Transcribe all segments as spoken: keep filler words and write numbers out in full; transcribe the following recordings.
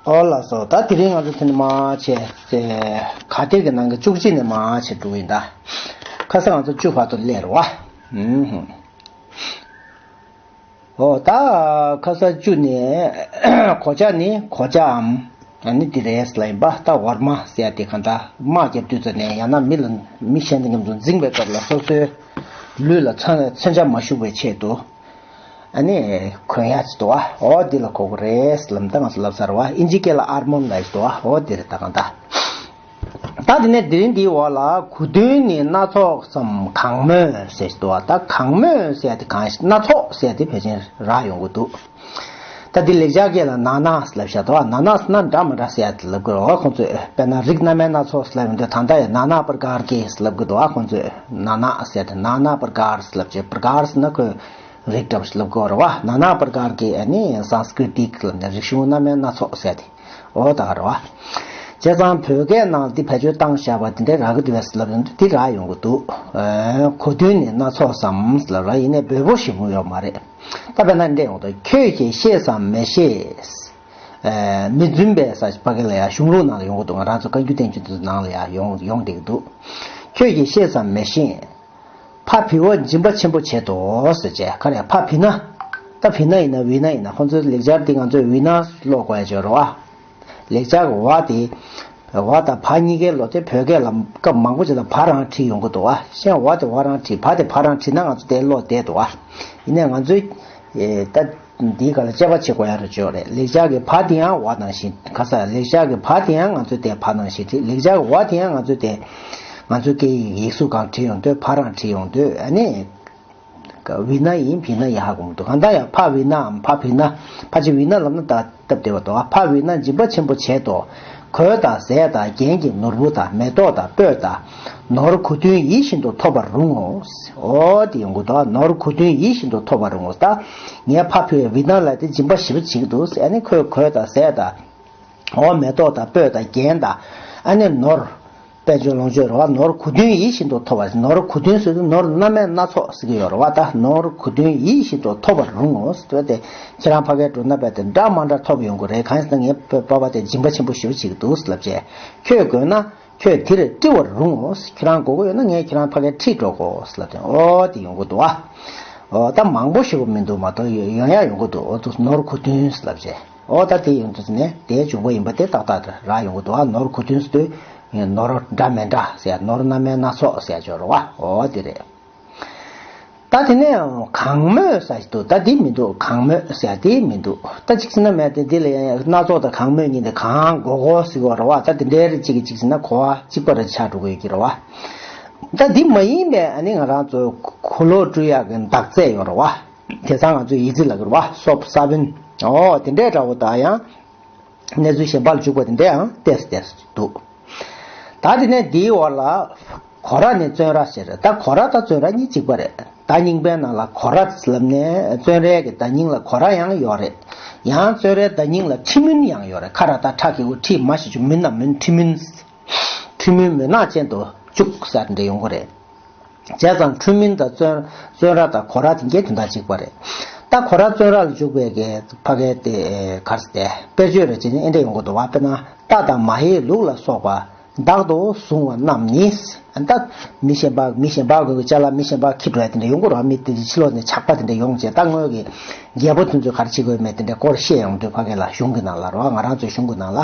ཨོ་ལགས་སོ། ད་དེ་རིང་ང་ཚོ་དེ་ནས་མར་བྱས་ཏེ་ག་དེར་གྱི་ནང་གི་བཅུ་གཅིག་ནས་མར་བྱས་འགྲོ་གི་ཡིན་ད། ཁ་སང་ང་ཚོ་བཅུ་བར་དུ་སླེབས་རེད་བ། ཨུམ། ཨོ་ད་ཁ་སང་བཅུ་ནས་གོ་ཆ་ནི་གོ་ཆའམ། ཨ་ནི་དེ་རེད་ལབ་ཡིན་པ། ད་ཝར་མ་ཟེར་ཡ་དེ་གང་ལྟར་དམག་རྒྱབ་དུས་ཚོད་ནས་ཡང་ན་མི་ལ་མི་གཞན་དང་མཉམ་དུ་འཛིང་བའི་སྐབས་ལ་སོ་སོའི་ལུས་ལ་མཚོན་མཚོན་ཆ་མ་ཞུགས་པའི་ཆེད་དུ། ཨ་ནི་གོན་ཡ་ཅིག་འདུག་བ། ཨོ་འདི་ལ་གོ་གི་རེད་ལབ་ད་ང་ཚོ་ལབ་ཚར་བ། ཨིན་ཇི་སྐད་ལ་ཨར་མོན་ལབ་ཡ་ཅིག་འདུག་བ། ཨོ་འདི་རེད་ད་གང་ལྟར། ད་དེ་ནས་དེ་རིང་འདིའི་འོག་ལ་གོ་དོན་ནི་སྣ་ཚོགས་སམ་གང་མོས་ཟེར་ཞིག་འདུག་བ། ད་གང་མོས་ཟེར་ཡ་དེ་གང་ཞིག་སྣ་ཚོགས་ཟེར་ཡ་དེ་ཕལ་ཆེར་རག་ཡོང་གི་འདུག་ད་འདི་ལེགས་སྦྱར་སྐད་ལ་ན་ན་ལབ་བཞག་འདུག་བ། ན་ན་ཟེར་ན་འདྲ་མི་འདྲ་ཟེར་ཡ་དེ་ལབ་དགོས་རེད་བ། ཁོང་ཚོས་དཔེར་ན་རིགས་སྣ་མིན་སྣ་ཚོགས་ལབ་ཡོང་དུས་ད་ལྟ་ཡང་ན་ན་པར་ཀར་གྱི་ལབ་གི་འདུག་བ། ཁོང་ཚོས་ན་ན་ཟེར་ཏེ་ན་ན་པར་ཀར་ལབ་བྱས། པར་ཀར་ཟེར་ན་ཁོས་རིགས་འདྲ་བ་ཞིག་ལབ་དགོས་རེད་བ། ན་ན་པར་ཀར་གྱི་ཨ་ནི་སཾ་སྐྲྀ་ཏིཀ་ལབ་ནས་རིག་གཞུང་སྣ་མིན་སྣ་ཚོགས་ཟེར་ཏེ། འོ་ད་ག་རེད་བ། བྱས་ཙང་བོད་སྐད་ནང་འདི་བེད་སྤྱོད་བཏང་བཞག་པ་དེ་འདྲའི་རག་གི་འདུག་བས་ལབ་ཡོང་དུས་འདི་རག་ཡོང་གི་འདུག་ཨ། གོ་དོན་ནི་སྣ་ཚོགས་སམ་ལབ་ར། ཡིན་ནའི་འབོལ་པོ་ཞིག་མུ་ཡོད་མ་རེད། ད་དཔེར་ན་འདྲ་ཡོང་དུས་ཁྱོད་ཀྱིས་ཤེས་སམ་མི་ཤེས། ཨ། མི་རྫུན་པས་ཟེར་ཕ་གི་ལ་ཡ་གཞུང་ལུགས་ནང་ལ་ཡོང་གི་འདུག་ང་རང་ཚོ་བཀའ་འགྱུར་བསྟན་འགྱུར་དེ་ཚོ་ནང་ལ་ཡ་ཡོང་ཡོང་བསྡད་ཀྱི་འདུག་ཁྱོད་ཀྱིས་ཤེས་སམ་མི་ཤེས། ཕ་བི་བ་འཇིམ་པ་ཆེན་པོ་བྱེད་དོ་ཟེར་བྱས། ག་རེ་ཕ་བི་ན། ད་བི་ན་ཡིན་ན་བི་ན་ཡིན་ན། ཁོང་ཚོའི་ལེགས་སྦྱར་འདི་ང་ཚོས་བི་ན་ཀློག་དགོས་ཡ་ཅིག་ཡོད་རེད་བ། ལེགས་སྦྱར་གྱི་བ་དེ། བ་དང་བ་གཉིས་ཀའི་ཀློག་དེ་བོད་སྐད་ལ་སྐབས་མང་པོ་ཅིག་ལ་བ་རང་བྲིས་ཡོང་གི་འདུག་བ། གཞན་བ་དེ་བ་རང་བྲིས། བ་དེ་བ་རང་བྲིས་ན་ང་ཚོ་དེ་ཀློག་བསྡད་འདུག་བ། ཡིན་ནའི་ང་ཚོས། ཨེ། ད། འདིའི་སྒང་ལ་དཔྱད་པ་བྱེད་དགོས་ཡ་རུ་བརྗོད་རེད། ལེགས་སྦྱར་གྱི་བ་དེ་ཡང་བ་ནང་བཞིན། ཁ་ས་ལེགས་སྦྱར་གྱི་བ་དེ་ཡང་ང་ཚོས་དེ་བ་ནང་བཞིན་བྲིས། ལེགས་སྦྱར་གྱི་བ་དེ་ཡང་ང་ཚོས་དེ། ང་ཚོའི་སྐད་ཡིག་ཡིག་གཟུགས་སྒང་བྲིས་ཡོང་དུས་བ་རང་བྲིས་ཡོང་དུས་ཨ་ནི། བི་ན་ཡིན་བི་ན་ཡིན་ཧ་གོ་མི་འདུག་གང་ལྟར་ཡང་ཕ་བི་ནའམ་ཕ་བི་ན། ཕལ་ཆེར་བི་ན་ལབ་ན་ད་སྟབས་བདེ་བ་འདུག་ཨ། ཕ་བི་ན་འཇིམ་པ་ཆེན་པོ་བྱེད་དོ། གོས་དང་ཟས་དང་རྒྱན་གྱི་ནོར་བུ་དང་མེ་ཏོག་དང་སྤོས་དང་། ནོར་གོ་དོན་ཡིད་བཞིན་དུ་ཐོབ་པར་རུང་ངོ་། འོ་དེ་ཡོང་གི་འདུག་ནོར་གོ་དོན་ཡིད་བཞིན་དུ་ཐོབ་པར་རུང་ངོ་། ད་ངའི་ཕ་བི་བི་ན་ལ་དེ་འཇིམ་པ་ཞེ་པོ་བྱེད་ཀྱི་འདུག་ཨ་ནི་ཁོས་གོས་དང་ཟས་དང་། འོ་མེ་ཏོག་དང་སྤོས་དང་རྒྱན་དང་། ཨ་ནི་ནོར། དཔལ་འབྱོར་ལོངས་སྤྱོད་རེད་བ། ནོར་གོ་དོན་ཡིད་བཞིན་དུ་ཐོབ་པ། ནོར་གོ་དོན་ཟེར་དུས་ནོར་སྣ་མིན་སྣ་ཚོགས་ཟེར་གྱི་ཡོད་རེད་བ། ད་ནོར་གོ་དོན་ཡིད་བཞིན་དུ་ཐོབ་པར་རུང་ངོ་ཟེར་དུས་དེ་ཁྱེད་རང་ཕ་གིར་འགྲོ་ན་རྦད་དེ་འདྲ་མ་འདྲ་ཐོབ་ཡོང་གི་རེད། གང་ཡིན་ཟེར་ན་ངའི་བུ་པ་ཕ་དེ་སྦྱིན་པ་ཆེན་པོ་ཞེ་པོ་བྱེད་ཀྱི་འདུག་ལབ་བྱས། ཁྱོད་དགོས་ན་ཁྱོད་དེར་སྤྲི་བར་རུང་ངོ་ཟེར། ཁྱེད་རང་དགོས་ཀྱི་ཡོད་ན་ངས་ཁྱེད་རང་ཕ་གིར་ཁྲིད་འགྲོ་དགོས་ཟེར་ལབ་དུས་ཨོ་དེ་ཡོང་གི་འདུག་ཨ། ཨོ་ད་མང་པོ་ཞེ་པོ་མི་འདུག་མ་གཏོགས་ཡོང་ཡ་ཡོང་གི་འདུག་ཨོ་ད་ནོར་གོ་དོན་ཟེར་ལབ་བྱས། ཨོ་ད་དེ་ཡོང་དུས་ནས་དེའི་འབྱུང་པོ་ཡིན་པ་དེ་ཏག་ཏག་རག་ཡོང་གི་འདུག་ཨ། ནོར་གོ་དོན་ཟེར་དུས་ནོར་འདྲ་མི་འདྲ་ཟེར། ནོར་སྣ་མིན་སྣ་ཚོགས་ཟེར་ཡ་ཅིག་ཡོད་རེད་བ། ཨོ་དེ་རེད། ད་དེ་ནས་གང་མོས་ཟེར་ཞིག་འདུག་ད་དེ་མི་འདུག་གང་མོས་ཟེར་ཡ་དེ་མི་འདུག་ད་གཅིག་བྱས་ན་མེད་དེ། འདི་ལ་ཡང་སྣ་ཚོགས་དང་གང་མོས་གཉིས་དེ་གང་གོ་གོ་ཟེར་གྱི་ཡོད་རེད་བ། ད་དེ་འདྲའི་རིགས་གཅིག་གིས་གཅིག་བྱས་ན་གོ་བ་གཅིག་པ་རེ་ཆགས་འགྲོ་གི་ཡོད་ཀྱི་རེད་བ། ད་འདི་མ་ཡིན་པའི་ཨ་ནི་ང་རང་ཚོ་གོ་ལོག་འགྲོ་ཡག་གི་འདག་རྫས་ཡོད་རེད་བ། དེང་སང་ང་ཚོས་ཡི་ཙི་ལབ་ཀྱི་རེད་བ། སོབ་ས་བོན། ཨོ་དེ་འདྲའི་འདྲ་བོ་དང་ཡང་གནས་ཚུལ་གཞན་པ་ལ་འཇུག་པ་དེ་འདྲ་ཡང་ཏོག་ཙམ་ཏོག་ཙམ་འདུག་ད་དེ་ནས་འདིའི་འོག་ལ་གོ་ར་ནས་བཙོན་ར་ཟེར། ད་གོ་ར་དང་བཙོན་ར་གཉིས་གཅིག་པ་རེད། བརྡ་རྙིང་པའི་ནང་ལ་གོ་ར་ལབ་ནས་བཙོན་རའི་གི་བརྡ་རྙིང་ལ་གོ་ར་ཡང་ཡོད་རེད། ཡང་བཙོན་རའི་བརྡ་རྙིང་ལ་ཁྲི་མུན་ཡང་ཡོད་རེད། ཁ་ར་བཏགས་ཁྲ་གི་གུ་ཁྲི་མ་ཞེས་བྱ། མུན་ན་མུན། ཁྲི་མུན། ཁྲི་མུན་མུན་ནག་ཅན་དུ་བཅུག་ཟེར་འདྲ་ཡོང་གི་རེད། བྱས་ཙང་ཁྲི་མུན་དང་བཙོན་བཙོན་ར་དང་གོ་ར་དེ་གཉིས་དོན་དག་གཅིག་པ་རེད། ད་གོ་ར་བཙོན་ར་ལ་འཇུག་པའི་གི་ཕ་གའི་དེ་གར་སྟེ་དཔེར་བརྗོད་རེ་བྱས་ནས་ཨེ་འདྲ་ཡོང་གི་འདུག་བ། དཔེར་ན་རྟ་དང་མ་ཧེའི་ལུག་ལ་སོགས་པ་བདག་ཏུ་བཟུང་བ་རྣམས་ནི། ད་མི་གཞན་པ་མི་གཞན་པ་གི་ཅ་ལག་མི་གཞན་པ་ཁྱེར་འགྲོ་ཡ་དེ་འདྲ་ཡོང་གི་རེད་བ། མི་དེ་ཕྱི་ལོགས་ནས་ཇག་པ་དེ་འདྲ་ཡོང་བྱས། ད་སྔོན་གྱི་རྒྱལ་པོ་དེ་ཚོས་ག་རེ་བྱེད་དགོས་མེད་དེ་འདྲའི་སྐོར་བཤད་ཡོང་དུས་ཕ་གི་ལ་གཞུང་གི་ནང་ལ་རེད་བ། ང་རང་ཚོའི་གཞུང་གི་ནང་ལ།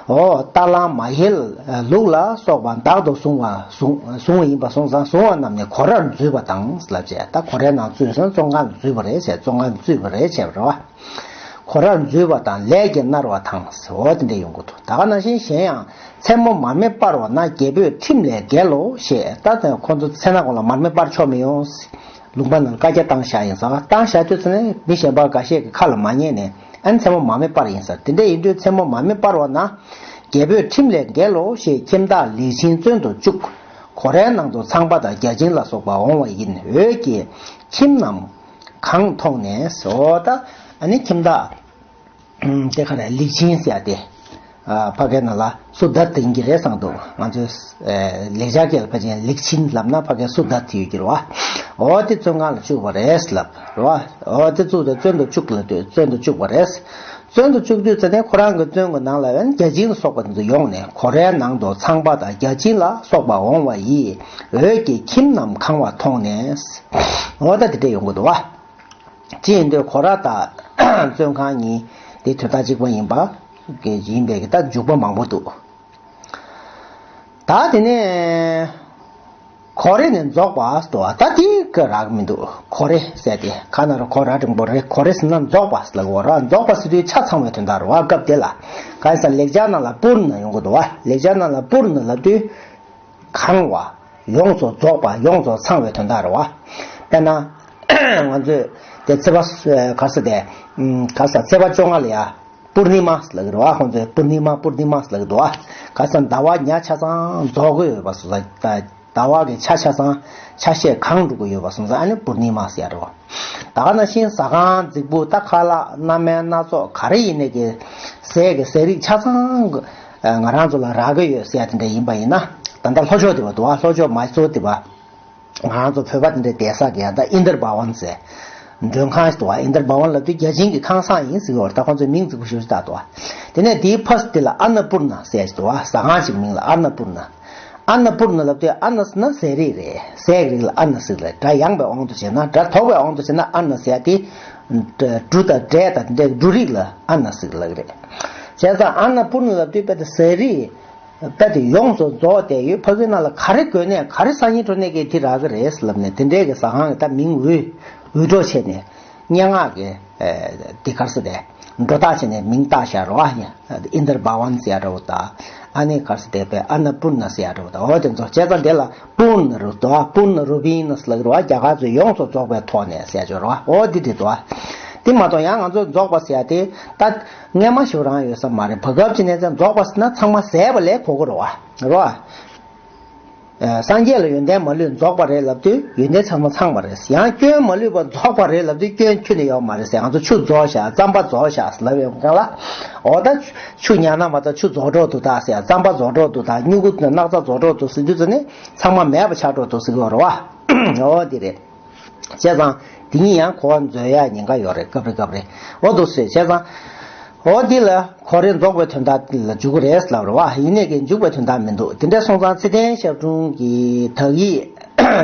ཨོ། རྟ་གླང་མ་ཧེའི་ལུག་ལ་སོགས་པ་བདག་ཏུ་བཟུང་བ་བཟུང་བཟུང་བ་ཡིན་པ་སོང་ཙང་། བཟུང་བ་རྣམས་ནི་གོ་རར་འཛུལ་བ་དང་ལབ་བྱས། ད་གོ་རའི་ནང་འཛུལ་སོང་། བཙོན་ཁང་དུ་འཛུལ་བ་རེད་བྱས། བཙོན་ཁང་དུ་བཙུད་པ་རེད་བྱས་པ་རེད་བ། གོ་རར་འཛུལ་བ་དང་ལས་ཀྱིས་མནར་བ་དང་ཟེར། འོ་དེ་འདྲ་ཡོང་གི་འདུག་ད་ག་ནང་བཞིན་གཞན་ཡང་། མཚན་མོ་མར་མེ་སྤར་བ་ན་རྒྱལ་པོས་ཁྲིམས་ལས་འགལ་ལོ་ཞེས། ད་ལྟ་ཁོ་ཚོ་མཚན་ནག་གོང་ལ་མར་མེ་སྤར་ཆོག་མི་ཡོང་། ལུང་པ་ནང་བཀའ་རྒྱ་བཏང་བཞག་ཡིན་ཟེར། བཏང་བཞག་དུས་ཚོད་ནས་མི་གཞན་པ་འགའ་ཤས་ཀྱི་ཁ་ལ་མ་ཉན་ནས། ཨ་ནི་མཚན་མོ་མར་མེ་སྤར་ཡིན་ཟེར། དེ་འདྲ་ཡིན་དུས་མཚན་མོ་མར་མེ་སྤར་བ་ན། རྒྱལ་པོས་ཁྲིམས་ལས་འགལ་ལོ་ཞེས་ཁྱིམ་བདག་ལེགས་ཆེན་བཙོན་དུ་བཅུག་གོ་རའི་ནང་དུ་ཚངས་པ་དང་བརྒྱ་བྱིན་ལ་སོགས་པ་འོང་བ་ཡིན། འོད་ཀྱིས་ཁྱིམ་རྣམས་གང་མཐོང་ནས་ཟེར། ད་ཨ་ནི་ཁྱིམ་བདག་དེ་ག་རེ་ལེགས་ཆེན་ཟེར་ཡ་དེ། ཕ་གའི་ནང་ལ་སུ་དཱ་ཏ་ཡིན་གྱི་རེད་བསམ་འདུག་ང་ཚོས་ལེགས་སྦྱར་སྐད་ལ་ཕལ་ཆེར་ལེགས་ཆིན་ལབ་ན་ཕ་གའི་སུ་དཱ་ཏ་ཡོད་ཀྱི་རེད་བ། འོ་དེ་བཙོན་ཁང་ལ་བཅུག་པ་རེད་ལབ་རེད་བ། འོ་དེ་བཙུགས་ཏེ་བཙོན་དུ་བཅུག་ལབ་དུས་བཙོན་དུ་བཅུག་པ་རེད། བཙོན་དུ་བཅུག་དུས་ཙ་ནས་ཁོ་རང་གི་བཙོན་གྱི་ནང་ལ་ཡང་བརྒྱ་བྱིན་ལ་སོགས་པ་དེ་ཚོ་ཡོང་ནས་ཁོ་རའི་ནང་དུ་ཚངས་པ་དང་བརྒྱ་བྱིན་ལ་སོགས་པ་འོང་བ་ཡིས་འོད་ཀྱི་ཁྱིམ་རྣམས་གང་བ་མཐོང་ནས། འོ་ད་དེ་འདྲ་ཡོང་གི་འདུག་བ། ཅི་ཡིན་དུས་ཁོ་ར་དང་བཙོན་ཁང་གཉིས་དེ་དོན་དག་གཅིག་པ་ཡིན་པ་གི་ཡིན་པའི་གི་ད་འཇུག་པ་མང་པོ་འདུག་ད་དེ་ནས་ཁོ་རེ་ནས་རྫོགས་པ་ཟེར་བ་ད་དེ་ག་རག་མི་འདུག་ཁོ་རེ་ཟེར་ཏེ་ཁ་ན་རོ་ཁོ་ར་འགྲེང་བུ་རེ་ཁོ་རེ་ཟེར་ན་རྫོགས་པ་ཟེར་ལ་གོ་ར་རྫོགས་པ་ཟེར་དུས་ཆ་ཚང་བའི་དོན་དག་རེད་བ། སྐབས་དེ་ལ་གང་ཡིན་ཟེར་ན་ལེགས་སྦྱར་ནང་ལ་པུར་ན་ཡོང་གི་འདུག་བ། ལེགས་སྦྱར་ནང་ལ་པུར་ན་ལབ་དུས། གང་བ། ཡོངས་སུ་རྫོགས་པ་ཡོངས་སུ་ཚང་བའི་དོན་དག་རེད་བ། དཔེར་ན། ང་ཚོས་དེ་ཚེས་པ་ག་ས་དེ། ག་ས་ཚེས་པ་བཅོ་ལྔ་ལ་ཡ། པུར་ནི་མ་ལབ་ཀྱི་རེད་བ། ཁོང་ཚོས་པུར་ནི་མ་པུར་ནི་མ་ལབ་ཀྱི་འདུག་བ། ག་ས་ཟླ་བ་ཉ་ཆ་ཚང་རྫོགས་ཀྱི་ཡོད་པ་སོང་ཙང་ཟླ་བ་གི་ཆ་ཆ་ཚང་ཆ་ཤས་གང་འགྲོ་གི་ཡོད་པ་སོང་ཙང་ཨ་ནི་པུར་ནི་མ་ཟེར་ཡ་རེད་བ། ད་ག་ནང་བཞིན་ཟ་ཁང་རྫིག་པོ་ད་ཁ་ལག་སྣ་སྨན་སྣ་ཚོགས་ག་རེ་ཡིན་ནའི་གི་ཟས་ཀྱི་ཟས་རིགས་ཆ་ཚང་གི་ང་རང་ཚོ་ལ་རག་གི་ཡོད་ཟེར་ཡ་དེ་འདྲ་ཡིན་པ་ཡིན་ན། ད་ལྟ་ལྷོ་ཕྱོགས་དེ་བ་འདུག་བ། ལྷོ་ཕྱོགས་མའི་སོར་དེ་བ། ང་རང་ཚོ་བོད་པ་དེ་འདྲའི་བསྡད་ས་གི་ཡང་ད་ཨིན་དར་བྷ་ཝན་ཟེར། མགྲོན་ཁང་ཞིག་འདུག་བ། ཨིན་དར་བྷ་ཝན་ལབ་དུས་བརྒྱ་བྱིན་གྱི་ཁང་བཟང་ཡིན་ཟེར་གི་བ། ད་ཁོང་ཚོའི་མིང་རྫིག་པོ་ཞིག་བཏགས་འདུག་བ། དེ་ནས་དེའི་ཕ་སི་དེ་ལ་ཨ་ན་པུར་ན་ཟེར་ཞིག་འདུག་བ། ཟ་ཁང་ཞིག་མིང་ལ་ཨ་ན་པུར་ན། ཨ་ན་པུར་ན་ལབ་དུས་ཨ་ན་ཟེར་ན་ཟས་རིགས་རེད། ཟས་ཀྱི་རིགས་ལ་ཨ་ན་ཟེར་ལ། སྒྲ་ཡངས་པའི་དབང་དུ་བྱས་ན་སྒྲ་དོག་པའི་དབང་དུ་བྱས་ན་ཨ་ན་ཟེར་ཡ་དེ། འབྲུ་དང་འབྲས་དང་འདྲའི་འབྲུ་རིགས་ལ་ཨ་ན་ཟེར་ལབ་ཀྱི་རེད། བྱས་ཙང་ཨ་ན་པུར་ན་ལབ་དུས་དཔེ་དེ་ཟས་རིགས། དཔེ་དེ་ཡོངས་སུ་རྫོགས་བསྡད་ཡོད། ཕ་གིའི་ནང་ལ་ག་རེ་དགོས་ནས་ག་རེ་སང་ཉིན་འགྲོ་ནས་ཀྱི་དེ་རག་གི་རེད་ལབ་ནས་དེ་འདྲའི་གི་ཟ་ཁང་གི་ད་མིང་འུད་འུད་སྒྲོག་བྱས་ནས་སྙན་ངག་གི་དེ་གར་སོ་དེ་འགྲོ་སྟངས་བྱས་ནས་མིང་བཏགས་བཞག་རོགས་ཨ། ཨིན་དར་བྷ་ཝན་ཟེར་ཡ་འདྲ་བོ་དང་ཨ་ནི་གར་སོ་དེ་པའི་ཨ་ན་པུར་ན་ཟེར་ཡ་འདྲ་བོ་དང་འོ་དེ་ཚོ་བྱས་ཙང་དེ་ལ་པུར་ན་རུ་དོ་པུར་ན་རུ་པིན་ན་ཟེར་ལ་གི་རོ་རྒྱ་གར་ཚོས་ཡོངས་སུ་རྫོགས་པའི་ཐོག་ནས་ཟེར་ཡ་འདྲ་བོ་རོ་འོ་དེ་དེ་དོ། དེ་མ་གཏོགས་ཡང་ང་ཚོ་རྫོགས་པ་ཟེར་ཡ་དེ་ད། སྔན་མ་ཞིག་རང་ཡོད་ས་མ་རེད། བར་སྐབས་ཅིག་ནས་ཙང་རྫོགས་པ་ཟེར་ན་ཚང་མ་ཟད་པ་ལས་གོ་གི་རེད་བ། རེད་བ། སངས་རྒྱས་ལ་ཡོན་ཏན་མ་ལུས་རྫོགས་པ་རེད་ལབ་དུས་ཡོན་ཏན་ཚང་མ་ཚང་བ་རེད། ཡང་སྐྱོན་མ་ལུས་པ་རྫོགས་པ་རེད་ལབ་དུས་སྐྱོན་ཁྱོན་ནས་ཡོད་མ་རེད་ཟེར། ང་ཚོ་ཆུ་རྫོགས་བཞག་རྩམ་པ་རྫོགས་བཞག་ལབ་ཡོང་གང་ལ། འོ་ད་ཆུ་ཉག་ན་མ་ད་ཆུ་རྫོགས་འགྲོ་འདུག་ད་ཟེར། རྩམ་པ་རྫོགས་འགྲོ་འདུག་ད་སྨྱུ་གུ་སྣག་ཚ་རྫོགས་འགྲོ་འདུག་ཟེར་དུས་ཙ་ནས་ཚང་མ་མེད་པ་ཆགས་འགྲོ་འདུག་ཟེར་གི་རེད་བ། འོ་དེ་རེད། བྱས་ཙང་དེ་གཉིས་ཡང་གོ་བ་མཛོད་ཡ་ཉེན་ཁ་ཡོད་རེད། སྐབས་རེ་སྐབས་རེ་འོ་འདུག་སེ་བྱས་ཙང་། འོ་འདི་ལ་གོ་རེ་རྫོགས་པའི་དོན་དག་ལ་འཇུག་གི་རེད་ལབ་རེད་བ། ཡིན་ནའི་གི་འཇུག་པའི་དོན་དག་མི་འདུག་དེ་འདྲ་སོང་ཙང་ཚེ་བརྟན་ཞབས་དྲུང་གི་དག་ཡིག་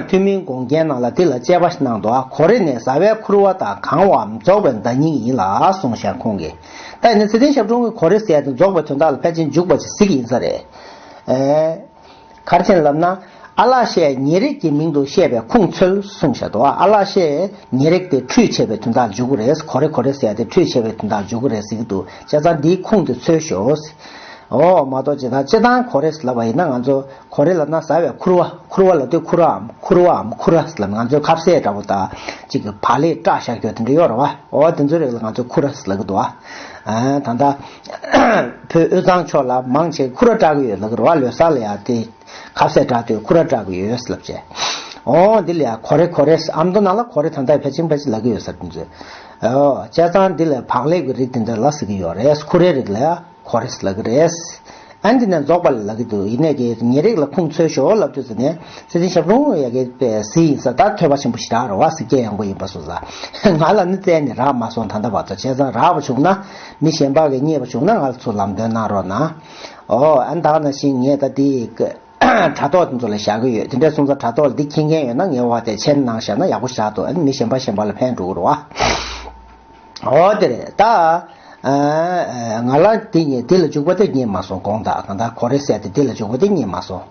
ཐུན་མིན་དགོངས་རྒྱན་ནང་ལ་དེ་ལ་དཔྱད་པ་ཞིག་གནང་འདུག་གོ་རེ་ནས་ཟ་བའི་ཁུར་བ་དང་གང་བའམ་རྫོགས་པའི་བརྡ་རྙིང་ཡིན་ལ་གསུངས་ཤག་ཁོང་གིས། ད་ཡིན་ན་ཚེ་བརྟན་ཞབས་དྲུང་གི་གོ་རེ་ཟེར་ཡ་དེ་རྫོགས་པའི་དོན་དག་ལ་ཕལ་ཆེར་འཇུག་པ་ཅིག་གཟིགས་ཡིན་ས་རེད། ཨེ། ག་རེ་བྱས་ནས་ལབ་ན། ཨ་ལགས་ཤེས་ཉེ་རིགས་ཀྱི་མིང་དུ་བཤད་པའི་ཁུངས་འཚོལ་གསུངས་བཞག་འདུག་ཨ་ལགས་ཤེས་ཉེ་རིགས་དེ་ཁྲུས་བྱས་པའི་དོན་དག་འཇུག་གི་རེད། གོ་རེ་གོ་རེ་ཟེར་ཡ་དེ་ཁྲུས་བྱས་པའི་དོན་དག་འཇུག་གི་རེད་ཟེར་གྱི་འདུག་བྱས་ཙང་འདིའི་ཁུངས་དེ་འཚོལ་ཤོག་འོ་མ་གཏོགས་ཇི་ལྟར་སྤྱིར་བཏང་གོ་རེ་ལབ་པ་ཡིན་ན་ང་ཚོ་གོ་རེ་ལབ་ན་ཟ་བའི་ཁུར་བ་ཁུར་བ་ལབ་དུས་ཁུར་བའམ་ཁུར་བའམ་ཁུར་བ་ལབ་ང་ཚོའི་ཁ་ཟས་འདྲ་པོ་དང་གཅིག་གི་བག་ལེབ་བཀྲ་བཞག་རྒྱུ་དེ་འདྲ་ཡོད་རེད་བ། འོ་དེ་ཚོའི་རིགས་ལ་ང་ཚོས་ཁུ་ར་ཟེར་ལབ་ཀྱི་འདུག་ཨ། ད་ལྟ་བོད་དབུས་གཙང་ཕྱོགས་ལ་མང་ཆེ་ཁུ་ར་བཀྲ་གི་ཡོད་ལབ་ཀྱི་རེད་བ། ལོ་གསར་ལ་ཡ་དེ་ཁ་ཟས་བཀྲ་དུས་ཁུ་ར་བཀྲ་གི་ཡོད་ཟེར་ལབ་བྱས། འོ་འདི་ལ་ཡ་གོ་རེ་གོ་རེ་ཨ་མདོ་ནང་ལ་གོ་རེ་ད་ལྟ་ཕལ་ཆེར་ཕལ་ཆེར་ལབ་ཀྱི་ཡོད་ཟེར་དེ་ཚོས། འོ་བྱས་ཙང་འདི་ལ་བག་ལེབ་ཀྱི་རིགས་དེ་འདྲ་ལ་ཟེར་གྱི་ཡོད་རེད། ཁུ་རའི་རིགས་ལ་ཡ། གོ་རེ་ཟེར་ལབ་ཀྱི་རེད། ཨ་འདི་ནས་རྫོགས་པ་ལ་ལབ་ཀྱི་འདུག་ཡིན་ནའི་གི་ཉེ་རིགས་ལ་ཁུངས་འཚོལ་ཤོག་ལབ་དུས་ཙ་ནས་ཚེ་བརྟན་ཞབས་དྲུང་ཡ་གི་པའི་གཟི་ཡིན་ས་ད་ཐོས་པ་ཆེན་པོ་ཞིག་རག་རེད་བ། གཟི་སྐྱེས་ཡོང་གི་ཡིན་པ་སོང་ཙང་ང་ལ་ནི་བཙལ་ནས་རག་མ་སོང་ད་ལྟ་བར་དུ། བྱས་ཙང་རག་པ་བྱུང་ན་མི་གཞན་པ་གིས་རྙེད་པ་བྱུང་ན་ང་ལ་ཚུར་ལམ་སྟོན་གནང་རོགས་གནང་། ཨོ་ཨ་ནི་ད་ག་ནང་བཞིན་ངས་ད་འདི་དྲ་ཐོག་དེ་ཚོ་ལ་བཞག་གི་ཡོད། དེ་འདྲ་སོང་ཙང་དྲ་ཐོག་ལ་འདི་མཁྱེན་མཁན་ཡོད་ན་ངའི་འོག་དེ་མཆན་གནང་བཞག་ན་ཡག་པོ་ཞེ་དྲག་འདུག་ཨ་ནི་མི་གཞན་པ་གཞན་པ་ལ་ཕན་འགྲོ་གི་རེད་བ། འོ་དེ་རེད་ད། ང་ལ་དེ་ཉིད་དེ་ལ་འཇུག་པ་དེ་རྙེད་མ་སོང་། དགོངས་དག་གང་ལྟར་གོ་རེ་ཟེར་དེ་དེ་ལ་འཇུག་པ་དེ་རྙེད་མ་སོང་།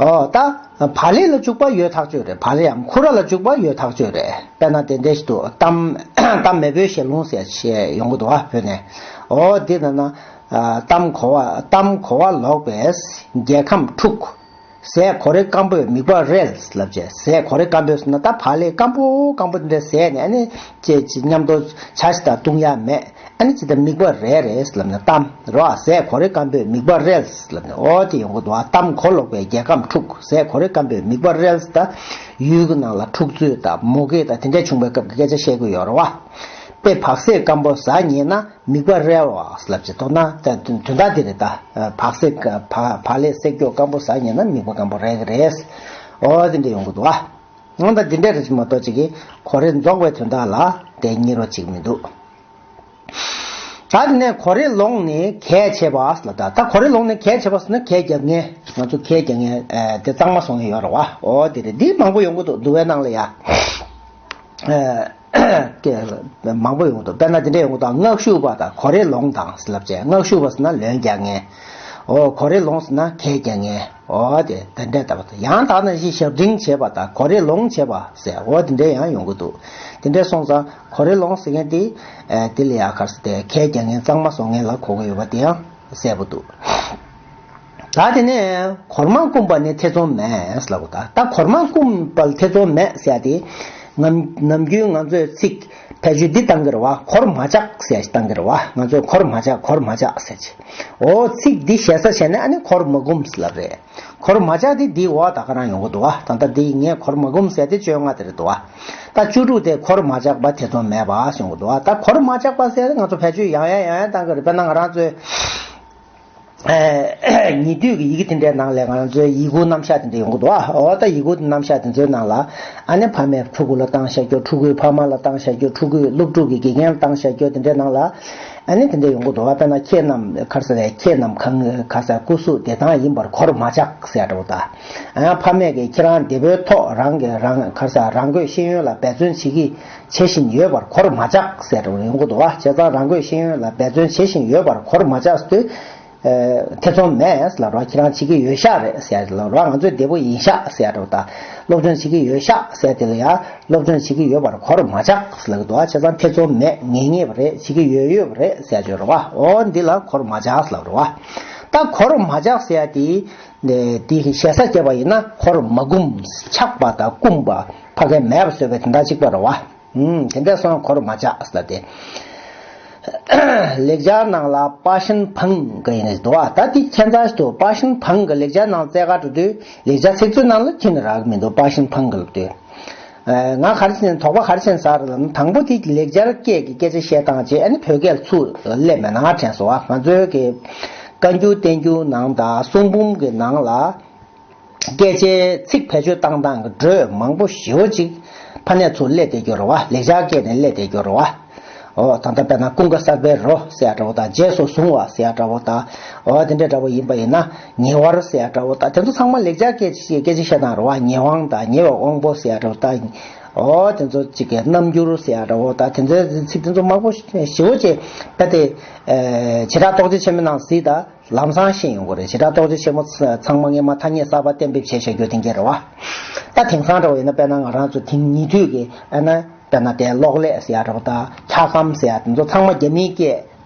འོ་ད། བག་ལེབ་ལ་འཇུག་པ་ཡོད་ཐག་ཆོད་རེད། བག་ལེབ་ཡང་ཁུ་ར་ལ་འཇུག་པ་ཡོད་ཐག་ཆོད་རེད། དཔེར་ན་དེ་འདྲ་ཞིག་འདུག་གཏམ་གཏམ་མེས་པོའི་ཞལ་ལུང་ཟེར་བཤད་ཡོང་གི་འདུག་བ་བོད་ནས། འོ་དེ་ན་ན། གཏམ་གོ་བ་གཏམ་གོ་བ་ལོག་པས་རྒྱལ་ཁམས་འཁྲུགས། ཟས་གོ་རེ་སྐམ་པོས་མིད་པ་རལ་ལབ་བྱས། ཟས་གོ་རེ་སྐམ་པོས་ཟེར་ན་ད་བག་ལེབ་སྐམ་པོ་སྐམ་པོ་འདི་འདྲ་ཟས་ནས་ཨ་ནི་ཅེས་ཅེས་མཉམ་དུ་ཇ་ཞིག་དང་བཏུང་ཡ་མེད། ཨ་ནི་ཅི་ལྟར་མིད་པ་རལ་རེད་ལབ་ནས་གཏམ་རེད་བ། ཟས་གོ་རེ་སྐམ་པོས་མིད་པ་རལ་ལབ་ནས་འོ་དེ་ཡོང་གི་འདུག་བ། གཏམ་གོ་ལོག་པས་རྒྱལ་ཁམས་འཁྲུགས། ཟས་གོ་རེ་སྐམ་པོས་མིད་པ་རལ་ཟེར་ད་ཡུལ་གྱི་ནང་ལ་འཁྲུག་རྩོད་དང་མུ་གེ་དང་དེ་འདྲ་བྱུང་བའི་སྐབས་ཀྱི་སྐད་ཆ་བཤད་ཀྱི་ཡོད་རེད་བ། དཔེ་བག་ཟེག་སྐམ་པོ་ཟ་ཉེས་ན་དམིགས་པ་རལ་བ་ལབ་ཅིག་མདོར་ན་ད་དོན་དག་དེ་རེད་ད། བག་ཟེག་བག་བག་ལེབ་སེར་སྐྱོགས་སྐམ་པོ་ཟ་ཉེས་ན་དམིགས་པ་སྐམ་པོ་རལ་གི་རེད། ཨོ་དེ་འདྲ་ཡོང་གི་འདུག་ཨ། ང་ད་དེ་འདྲ་རེད་ཅིག་མ་གཏོགས་ཅིག་གིས་གོ་རེ་རྫོགས་པའི་དོན་དག་ལ་དེ་རྙེད་རོགས་ཅིག་མི་འདུག་ད་དེ་ནས་གོ་རེ་ལོང་ནི་གས་བྱེད་པ་ལབ། ད་ད་གོ་རེ་ལོང་ནི་གས་བྱེད་པ་ཟེར་ན་གས་རྒྱག་མཁན། ང་ཚོ་གས་རྒྱག་མཁན་དེ་གཙང་མ་བཟོ་མཁན་ཡོད་རེད་བ། ཨོ་དེ་རེད། འདི་མང་པོ་ཡོང་གི་འདུག་འདུལ་བའི་ནང་ལ་ཡ། མང་པོ་ཡོང་གི་འདུག་དཔེར་ན་དེ་འདྲ་ཡོང་གི་འདུག་མངག་གཞུག་པ་དང་གོ་རེ་ལོང་དང་ཟེར་ལབ་བྱས། མངག་གཞུག་པ་ཟེར་ན་ལན་རྒྱག་མཁན། ཨོ་གོ་རེ་ལོང་ཟེར་ན་གས་རྒྱག་མཁན། ཨོ་དེ་དེ་འདྲས་ལྟ་བུ་དང་། ཡང་དག་ནང་བཞིན་ཞབས་འབྲིང་བྱེད་པ་དང་གོ་རེ་ལོང་བྱེད་པ་ཟེར། ཨོ་དེ་འདྲས་ཡང་ཡོང་གི་འདུག་དེ་འདྲས་སོང་ཙང་གོ་རེ་ལོང་ཟེར་མཁན་དེ་དེ་ལ་ཡ་ག་རེ་ཟེར། དེ་གས་རྒྱག་མཁན་གཙང་མ་བཟོ་མཁན་ལ་གོ་གི་ཡོད་པ་དེ་ཡང་གསལ་པོ་འདུག་ད་དེ་ནས་གོར་མ་བསྐུམ་པ་ནི་ཐེ་ཚོམ་མེད་ལབ་པ་དང་། ད་གོར་མ་བསྐུམ་པ་ལ་ཐེ་ཚོམ་མེད་ཟེར་ཡ་དེ། ནམ་ནམ་རྒྱུན་ང་ཚོས་ཚིག་ཕལ་ཆེར་འདི་བཏང་གི་རེད་བ། གོར་མ་ཆག་ཟེར་ཞིག་བཏང་གི་རེད་བ། ང་ཚོས་གོར་མ་ཆག་གོར་མ་ཆག་ཟེར་ཅིག་ཨོ་ཚིག་འདི་ཞེ་ས་བྱས་ནས་ཨ་ནི་གོར་མ་བསྐུམ་ལབ་རེད། གོར་མ་ཆག་དེ་འདིའི་འོག་ད་ག་རང་ཡོང་གི་འདུག་བ། ད་ལྟ་འདི་ངས་གོར་མ་བསྐུམ་ཟེར་དེ་བཅོ་ལྔ་དེ་རེད་འདུག་བ། ད་བཅུ་དྲུག་དེ་གོར་མ་ཆག་པ་ཐེ་ཚོམ་མེད་པ་ཡོང་གི་འདུག་བ། ད་གོར་མ་ཆག་པ་ཟེར་ང་ཚོ་ཕལ་ཆེར་ཡང་ཡང་ཡང་ཡང་བཏང་གི་རེད། དཔེར་ན་ང་རང་ཚོས། ཨེ། ཉེ་དུས་ཀྱི་ཡི་གེ་དེ་འདྲའི་ནང་ལ་ང་རང་ཚོའི་ཡི་གུ་རྣམ་གཞག་དེ་འདྲ་ཡོང་གི་འདུག་ཨ། འོ་ད་ཡི་གུ་རྣམ་གཞག་དེ་ཚོའི་ནང་ལ་ཨ་ནི་ཕ་མས་ཕྲུ་གུ་ལ་བཏང་བཞག་རྒྱུ། ཕྲུ་གུས་ཕ་མ་ལ་བཏང་བཞག་རྒྱུ། ཕྲུ་གུས་སློབ་ཕྲུག་གི་དགེ་རྒན་ལ་བཏང་བཞག་རྒྱུ་དེ་འདྲའི་ནང་ལ་ཨ་ནི་དེ་འདྲ་ཡོང་གི་འདུག་ཨ། དཔེར་ན་ཁྱེད་རྣམས་ག་རེ་ཟེར། ཁྱེད་རྣམས་གང་ག་རེ་ཟེར་སྐུ་གཟུགས་བདེ་ཐང་ཡིན་པར་གོར་མ་ཆག་ཟེར་འདྲ་བོ་དང་། ཨ་ཕ་མས་ཀྱིས་ཁྱེད་རང་བདེ་པོའི་ཐོག་རང་གི་རང་ག་རེ་ཟེར་རང་དགོས་ཤེས་ཡོན་ལ་འབད་བརྩོན་བྱེད་ཀྱི་བྱེད་བཞིན་ཡོད་པར་གོར་མ་ཆག་ཟེར་འདྲ་བོ་ཡོང་གི་འདུག་ཨ། བྱས་ཙང་རང་དགོས་ཤེས་ཡོན་ལ་འབད་བརྩོན་བྱེད་བཞིན་ཡོད་པར་གོར་མ་ཆག་ཟེར་དུས། ཐེ་ཚོམ་མེད་ལབ་རོགས། ཁྱེད་རང་བྱེད་ཀྱི་ཡོད་ཤག་རེད་ཟེར་ལབ་རོགས། ང་ཚོས་བདེ་པོ་ཡིན་ཤག་ཟེར་འདྲ་བོ་དང་། སློབ་སྦྱོང་བྱེད་ཀྱི་ཡོད་ཤག་ཟེར་དེ་ལ་ཡང་སློབ་སྦྱོང་བྱེད་ཀྱི་ཡོད་པར་གོར་མ་ཆག་ལབ་ཀྱི་འདུག་ཨ། བྱས་ཙང་ཐེ་ཚོམ་མེད། ངེས་ངེས་པ་རེད། བྱེད་ཀྱི་ཡོད་ཡོད་པ་རེད་ཟེར་བརྗོད་རོགས། འོ་འདི་ལ་གོར་མ་ཆག་ལབ་རོགས། ད་གོར་མ་ཆག་ཟེར་ཡ་དེ་དེ་ཞེ་ས་བརྒྱབ་པ་ཡིན་ན་གོར་མ་བསྐུམ། ཆག་པ་དང་བསྐུམ་པ་ཕ་གི་མེད་པ་བཟོས་པའི་དོན་དག་གཅིག་པ་རེད་བ། ཨུམ། དེ་འདྲ་སོང་གོར་མ་ཆག་ཟེར་ཏེ། ལེགས་སྦྱར་ནང་ལ་པ་ཤིན་ཕང་གི་ཡིན་ནས་འདུག་ཨ། ད་དེ་ཁྱད་མཚར་ཞིག་འདུག་པ་ཤིན་ཕང་གི་ལེགས་སྦྱར་ནང་བཙལ་ག་འགྲོ་དུས་ལེགས་སྦྱར་ཚིག་མཛོད་ནང་ལ་ཁྱེར་ནས་རག་གི་མི་འདུག་པ་ཤིན་ཕང་གི་ལབ་དུས། ཨ། ང་ག་རེ་བྱས་ནས་དོགས་པ་ག་རེ་བྱས་ནས་ཟ་རེད་ལབ་ན། དང་པོ་དེ་ལེགས་སྦྱར་སྐད་ཀྱི་སྐད་ཆ་བཤད་སྟངས་བྱས་ཨ་ནི་བོད་སྐད་ལ་ཚུར་སླེབས་མེད་ན་དྲན་སོང་ཨ། ང་ཚོའི་གི་བཀའ་འགྱུར་བསྟན་འགྱུར་ནང་དང་གསུང་འབུམ་གི་ནང་ལ། སྐད་ཆའི་ཚིག་བེད་སྤྱོད་བཏང་སྟངས་ཀྱི་འགྲོས་མང་པོ་ཞེ་པོ་ཅིག་ཕ་ནས་ཚུར་སླེབས་བསྡད་ཀྱི་ཡོད་རེད་བ། ལེགས་སྦྱར་སྐད་ནས་སླེབས་བསྡད་ཀྱི་ཡོད་རེད་བ། འོ་ད་ལྟ་དཔེར་ན་ཀུན་དགའ་གསར་པའི་རོ་ཟེར་ཡ་འདྲ་བོ་དང་། རྗེས་སུ་བཟུང་བ་ཟེར་ཡ་འདྲ་བོ་དང་། འོ་དེ་འདྲ་འདྲ་བོ་ཡིན་པ་ཡིན་ན་ཉེ་བར་ཟེར་ཡ་འདྲ་བོ་དང་། དེ་ཚོ་ཚང་མ་ལེགས་སྦྱར་སྐད་ཀྱི་སྐད་ཆ་བཤད་སྟངས་རེད་བ། ཉེ་དབང་དང་ཉེ་བའི་དབང་པོ་ཟེར་ཡ་འདྲ་བོ་དང་། འོ་དེ་ཚོ་གཅིག་གི་རྣམ་འགྱུར་ཟེར་ཡ་འདྲ་བོ་དང་། དེ་ཚོའི་ཚིག་དེ་ཚོ་མང་པོ་ཞེ་པོ་ཅིག་ད་དེ་བྱེ་བྲག་རྟོགས་བརྗོད་ཆེན་མོའི་ནང་གཟིགས་དང་། ལམ་སང་ཤེས་ཡོང་གི་རེད། བྱེ་བྲག་རྟོགས་བརྗོད་ཆེན་མོ་ཚང་མ་སྔས་མ་ཐ་སྙད་གསར་པ་གཏན་འབེབས་བྱས་བཞག་རྒྱུ་དེ་འདྲ་རེད་བ། ད་དེང་སང་འདྲ་བ་ཡིན་ན་དཔེར་ན་ང་རང་ཚོ་དེང་ཉེ་དུས་ཀྱི་ཨ་ན་དཔེར་ན་དེ་གློག་ཀླད་ཟེར་ཡ་འདྲ་བ་དང་འཁྱག་སྒམ་ཟེར་ཡ་དེ་ཚོ་ཚང་མ་རྒྱ་མིའི་སྐད་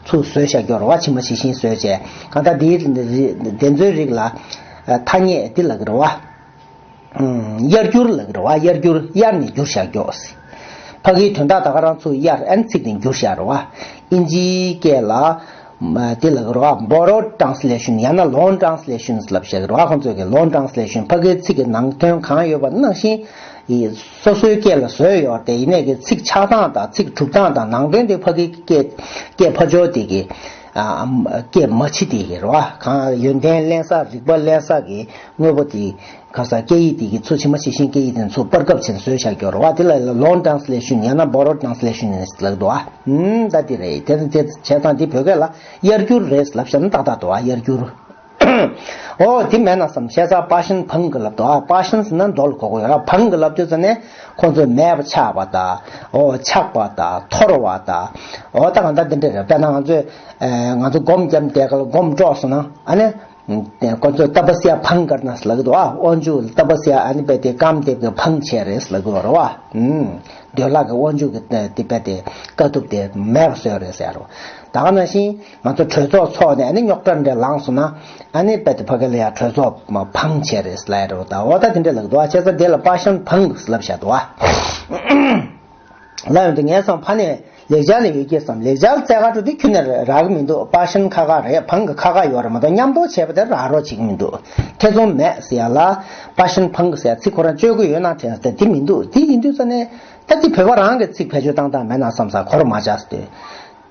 ཚུར་བཟོས་བཞག་རྒྱུ་རེད་བ། ཕྱི་མ་ཇི་བཞིན་བཟོས་བྱས། གང་ལྟར་དེའི་དེ་ཚོའི་རིགས་ལ་ཐ་སྙད་འདི་ལབ་ཀྱི་རེད་བ། ཨུམ། དབྱར་འགྱུར་ལབ་ཀྱི་རེད་བ། དབྱར་འགྱུར། དབྱར་ནས་འགྱུར་བཞག་རྒྱུ། ཕ་གིའི་དོན་དག་ད་ག་རང་ཚུར་དབྱར་ཨ་ནི་ཚིག་དེ་འགྱུར་བཞག་རེད་བ། ཨིན་ཇིའི་སྐད་ལ་མ་དེ་ལབ་ཀྱི་རེད་བ། Borrowed translation ཡང་ན་long translation ལབ་བཞག་གི་རེད་བ། ཁོང་ཚོས་ཀྱི་long translation ཕ་གིའི་ཚིག་གི་ནང་དོན་གང་ཡོད་པ་ནང་བཞིན་ཡི་སོ་སོའི་སྐད་ལ་བཟོས་ཡོད་དེ། ཡིན་ནའི་གི་ཚིག་ཆགས་སྟངས་དང་ཚིག་གྲུབ་སྟངས་དང་ནང་དོན་དེ་ཕ་གིའི་སྐད་སྐད་ཕ་ཇོ་དེ་གི་ཨ་སྐད་མ་ཕྱི་དེ་གི་རེད་བ། གང་ཡོན་ཏན་ལེན་ས་རིག་པ་ལེན་ས་གི་དངོས་པོ་དེ། ཁ་སང་སྐད་ཡིག་དེ་གི་ཚུར་ཕྱི་མ་ཕྱི་བཞིན་སྐད་ཡིག་དེ་ཚུར་སྤར་ཁབ་ཆེན་བཟོས་བཞག་ཀྱོག་རེད་བ། དེ་ལ་long translation ཡང་ན་borrowed translation ནས་ལབ་འདུག་ཨ། ཨུམ། ད་དེ་རེད། དེ་དེ་བྱས་ཙང་དེ་བོད་སྐད་ལ་དབྱར་འགྱུར་རེད་ལབ་བཞག་ན་ཏག་ཏག་འདུག་ཨ། དབྱར་འགྱུར། ཨོ་དེ་མེད་ན་བསམ་བྱས་ཙང་པ་ཤིན་ཕང་གི་ལབ་འདུག་ཨ། པ་ཤིན་ཟེར་ན་མདོ་ལ་གོ་གི་ཡོད་ར། ཕང་གི་ལབ་དུས་ཙ་ནས་ཁོང་ཚོས་མེད་པ་ཆགས་པ་དང་། ཨོ་ཆགས་པ་དང་འཐོར་བ་དང་། ཨོ་ད་གང་ལྟར་དེ་འདྲ་རེད། དཔེར་ན་ང་ཚོས་ང་ཚོ་སྒོམ་བརྒྱབ་བསྡད་ག་ལ་སྒོམ་དཀྲོགས་སོང་ན་ཨ་ནི། ཁོ་ཚོས་ཏ་པ་སི་ཡ་ཕང་ཀར་ན་ཟེར་ལབ་ཀྱི་འདུག་ཨ། དབང་ཕྱུག་ཏ་པ་སི་ཡ་ཨ་ནི་རྦད་དེ་རྐང་རྡེབ་ཀྱི་ཕང་བྱས་རེད་ཟེར་ལབ་ཀྱི་འདུག་རེད་བ། ཨུམ། འདོད་ལྷ་གི་དབང་ཕྱུག་གི་དེ་རྦད་དེ་དཀའ་ཐུབ་དེ་མེད་པ་བཟོས་རེད་ཟེར་རོ། ད་ག་ནང་བཞིན་ང་ཚོ་གྲོས་ཚོགས་ཚོགས་ནས་ཨ་ནི་རྙོག་དྲ་འདྲ་ལངས་སོང་ན་ཨ་ནི་རྦད་དེ་ཕ་གི་ལ་ཡ་གྲོས་ཚོགས་ཕང་བྱས་རེད་ཟེར་ལབ་ཡ་རེད་བ། ད་འོ་ད་དེ་འདྲ་ལབ་ཀྱི་འདུག་ཨ། བྱས་ཙང་དེ་ལ་པ་ཤིན་ཕང་ཟེར་ལབ་བཞག་འདུག་ཨ། ལབ་ཡོང་དུས་ངས་བསམ་ཕ་ནས་ ལེགས་སྦྱར་ལ་ཡོད་ཀྱི་བསམ། ལེགས་སྦྱར་རྩེ་དགའ་སྤྲོ་དེ་ཁྱོན་ནས་རག་གི་མི་འདུག་པ་ཤན་ཁ་ཁ་རེད། བང་གི་ཁ་ཁ་ཡོད་རེད་མ་གཏོགས་མཉམ་དུ་བྱས་པ་དེ་རག་རོགས་བྱེད་ཀྱི་མི་འདུག་ཐེ་ཚོམ་མེད་ཟེར་ཡ་ལ་པ་ཤན་བང་གི་ཟེར་ཡ་ཚིག་ཁོ་རང་སྤྱོད་ཀྱི་ཡོད་ན་དྲན་ས་དེ་མི་འདུག་དེ་ཡིན་དུས་ཙ་ནས་ད་དེ་བོད་པ་རང་གི་ཚིག་བེད་སྤྱོད་བཏང་སྟངས་མེད་ན་བསམ་ས། གོར་མ་ཆག་ཟེར་དུས།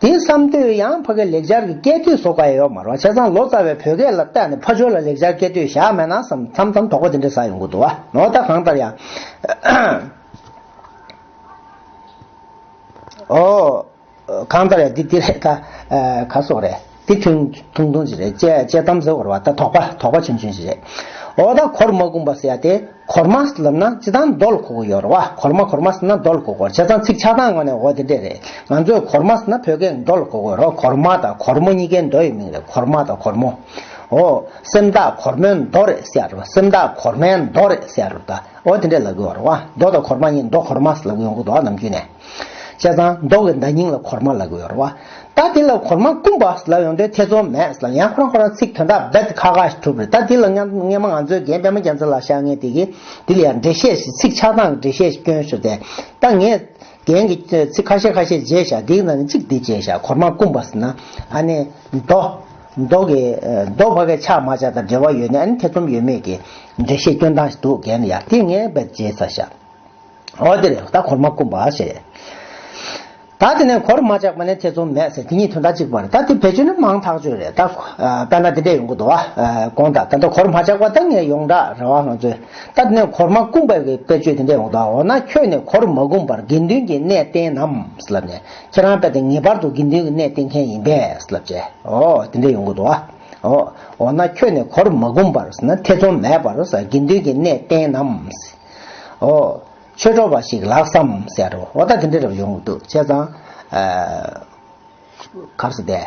དེ་བསམ་དུས་ཡང་ཕ་གི་ལེགས་སྦྱར་གྱི་སྐད་དོད་བཟོ་དགོས་ཡ་ཡོད་མ་རེད་བ། བྱས་ཙང་ལོ་ཙཱ་བས་བོད་སྐད་ལ་བལྟས་ནས་ཕ་ཇོ་ལ་ལེགས་སྦྱར་སྐད་དོད་བཞག་མེད་ན་བསམ། མཚམས་མཚམས་དོགས་པ་དེ་འདྲ་ཟ་ཡོང་གི་འདུག་བ། ནོ་ད་གང་ལྟར་ཡང་ཨོ། གང་ལྟར་ཡང་འདི་འདི་རེད་ད། ཨ། ག་སོགས་རེད། འདི་ཐུང་ཐུང་ཐུང་ཅིག་རེད། དཔྱད་དཔྱད་གཏམ་ཟེར་བ་རེད་བ། ད་དོགས་པ་དོགས་པ་ཆུང་ཆུང་ཅིག་རེད། འོ་ད་གོར་མ་གུམ་པ་ཟེར་ཡ་དེ་གོར་མ་ཟེར་ལབ་ན་སྤྱིར་བཏང་མདོ་ལ་གོ་གི་ཡོད་རེད་བ། གོར་མ་གོར་མ་ཟེར་ན་མདོ་ལ་གོ་གི་ཡོད་རེད། བྱས་ཙང་ཚིག་ཆགས་སྟངས་ངོས་ནས་འོ་དེ་འདྲས་རེད། ང་ཚོས་གོར་མ་ཟེར་ན་བོད་སྐད་མདོ་ལ་གོ་གི་ཡོད་རེད་བ། གོར་མ་དང་གོར་མོ་གཉིས་ཀའི་མདོ་ཡི་མིང་རེད། གོར་མ་དང་གོར་མོ། འོ། སེམས་རྟགས་གོར་མོའི་མདོ་རེད་ཟེར་ཡ་རེད་བ། སེམས་རྟགས་གོར་མའི་མདོ་རེད་ཟེར་ཡ་རེད་ད། འོ་དེ་འདྲས་ལབ་ཀྱི་ཡོད་རེད་བ། མདོ་དང་གོར་མ་གཉིས་མདོ་གོར་མ་ཟེར་ལབ་ཀྱི་ཡོང་གི་འདུག་བ། ནམ་རྒྱུན་ནས། བྱས་ཙང་མདོ་གི་བརྡ་རྙིང་ལ་གོར་མ་ལབ་ཀྱི་ཡོད་རེད་བ། ད་དེ་ལ་གོར་མ་བསྐུམ་པ་ལབ་ཡོང་དུས་ཐེ་ཚོམ་མེད་ལབ། ཡང་ཁོ་རང་ཁོ་རང་ཚིག་དོན་དག་རྦད་ཁག་ཁག་ཞིག་གྲུབ་རེད། ད་དེ་ལ་སྔ་སྔས་མ་ང་ཚོའི་རྒན་པད་མ་རྒྱལ་མཚན་ལགས་བཞག་མཁན་དེ་གིས་དེ་ལ་ཡང་འགྲེལ་བཤད་ཞིག་ཚིག་ཆགས་སྟངས་ཀྱི་འགྲེལ་བཤད་ཞིག་བསྐྱོན་ཞོར་ཏེ། ད་ངས་རྒན་གྱི་ཚིག་ཁ་ཤས་ཁ་ཤས་བརྗེས་བཞག་དེའི་ནང་ནས་གཅིག་འདི་བརྗེས་བཞག་གོར་མ་བསྐུམ་པ་ཟེར་ན་ཨ་ནི་མདོ། མདོ་གི། མདོ་ཕ་གིའི་ཆགས་མ་ཆགས་དང་འབྲེལ་བ་ཡོད་ནས་ཨ་ནི་ཐེ་ཚོམ་ཡོད་མེད་ཀྱི་འགྲེལ་བཤད་སྐྱོན་སྟངས་ཤིག་འདུག་རྒན་ལགས། དེ་ངས་རྦད་བརྗེས་ཚར་བཞག་འོ་དེ་རེད། ད་གོར་མ་བསྐུམ་པ་ཞེས། ད་དེ་ནས་གོར་མ་ཆག་པ་ནས་ཐེ་ཚོམ་མེད་ཟེར་དེ་གཉིས་དོན་དག་གཅིག་པ་རེད། ད་དེ་བེད་སྤྱོད་ནི་མང་ཐག་ཆོད་རེད། ད་དཔེར་ན་དེ་འདྲས་ཡོང་གི་འདུག་བ། གོང་དང་ད་ལྟ་གོར་མ་ཆག་པ་ད་ངས་ཡོངས་གྲགས་རེད་བ་ང་ཚོས། ད་དེ་ནས་གོར་མ་བསྐུམ་པའི་གི་དཔེ་བརྗོད་དེ་འདྲས་ཡོང་གི་འདུག་འོ་ན་ཁྱོད་ནི་གོར་མ་བསྐུམ་པར་དགེ་འདུན་གྱི་གནས་བསྟེན་ནམ་ཟེར་ལབ་ནས། ཁྱེད་རང་དཔེ་དེ་ངེས་པར་དུ་དགེ་འདུན་གྱི་གནས་བསྟེན་མཁན་ཡིན་པས་ཟེར་ལབ་བྱས། འོ་དེ་འདྲས་ཡོང་གི་འདུག་བ། འོ་འོ་ན་ཁྱོད་ནི་གོར་མ་བསྐུམ་པར་ཟེར་ན་ཐེ་ཚོམ་མེད་པར་ཟེར་དགེ་འདུན་གྱི་གནས་བསྟེན་ནམ་ཟེར། འོ། ཆོས་གྲོགས་པ་ཞིག་ལགས་སམ་ཟེར་རོ། འོ་ད་དེ་འདྲ་རབ་ཡོང་གི་འདུག་བྱས་ཙང་། ཨ། གར་སི་དེ།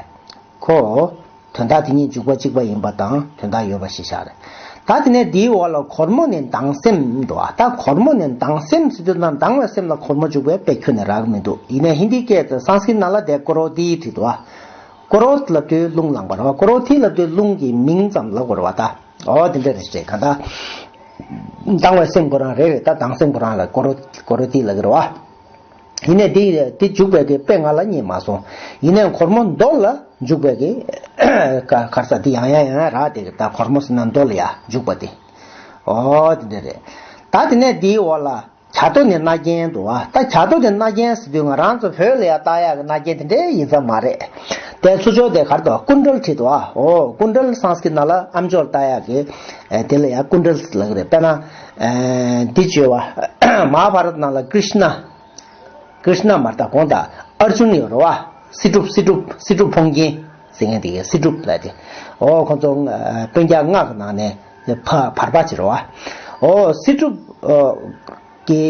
ཁོ། དོན་དག་དེ་གཉིས་འཇུག་པ་གཅིག་པ་ཡིན་པ་དང་དོན་དག་ཡོད་པ་ཞིག་བཞག་རེད། ད་དེ་ནས་འདིའི་འོག་ལ་གོར་མོ་ནི་སྡང་སེམས་འདུག་ད་གོར་མོ་ནི་སྡང་སེམས་ཟེར་དུས་ན་སྡང་བའི་སེམས་ལ་གོར་མོ་འཇུག་པའི་དཔེ་ཁྱོན་ནས་རག་གི་མི་འདུག་ཡིན་ནའི་ཧིན་དིའི་སྐད་དུ་སང་སྐྲིད་ནང་ལ་དེ་ཀོ་རོ་དྷི་བྲིས་འདུག་ཀོ་རོ་ལབ་དུས་རླུང་ལངས་པ་རེད་བ། ཀོ་རོ་དྷི་ལབ་དུས་རླུང་གི་མིང་ཙམ་ལབ་དགོས་རེད་བ་ད། ཨོ་དེ་འདྲ་རེད་ཟེར་གང་ལྟར། སྡང་བའི་སེམས་ཁོ་རང་རེད་རེད། ད་སྡང་སེམས་ཁོ་རང་ལ་ཀོ་རོ་ཀོ་རོ་དྷི་ལབ་ཀྱི་རེད་བ། ཡིན་ནའི་དེ་དེ་འཇུག་པའི་གི་དཔེ་ང་ལ་རྙེད་མ་སོང་། ཡིན་ནའི་གོར་མོ་མདོ་ལ་འཇུག་པའི་གི་ག་གར་ས་དེ་ཡང་ཡང་ཡང་ཡང་རག་དེ་གི་ད་གོར་མོ་ཟེར་ན་མདོ་ལ་ཡ་འཇུག་པ་དེ། ཨོ་དེ་འདྲ་རེད། ད་དེ་ནས་དེའི་འོག་ལ། བྱ་དོ་ནི་རྣ་རྒྱན་འདུག་བ། ད་བྱ་དོ་ནི་རྣ་རྒྱན་ཟེར་དུས་ང་རང་ཚོ་བོད་ལ་ཡ་བཏགས་ཡག་གི་རྣ་རྒྱན་དེ་འདྲའི་ཡིན་ས་མ་རེད། དེ་ཚུར་ཕྱོགས་དེ་གར་དུ་སྐུ་འདྲེན་བྲིས་འདུག་བ། འོ་སྐུ་འདྲེན་སང་སྐྲིད་ནང་ལ་ཨམ་ཅོག་ལ་བཏགས་ཡག་གི་དེ་ལ་ཡ་སྐུ་འདྲེན་ལབ་ཀྱི་རེད། དཔེར་ན། འདི་བརྗོད་བ། མ་ཧཱ་བྷ་རཏ་ནང་ལ་ཀྲིཤ་ན། ཀྲིཤ་ན་མ་རེད་ད་གོང་དང་ཨར་ཇུན་ཡོད་རེད་བ། སྲིད་སྒྲུབ་སྲིད་སྒྲུབ་སྲིད་སྒྲུབ་ཕོངས་རྒྱན་ཟེར་མཁན་དེ་གའི་སྲིད་སྒྲུབ་ལབ་དེ། འོ་ཁོང་ཚོ་སྤུན་ཀྱག་ལྔ་གི་ནང་ནས་ཕ་བར་པ་ཅིག་རེད་བ། འོ་སྲིད་སྒྲུབ་ཀྱི་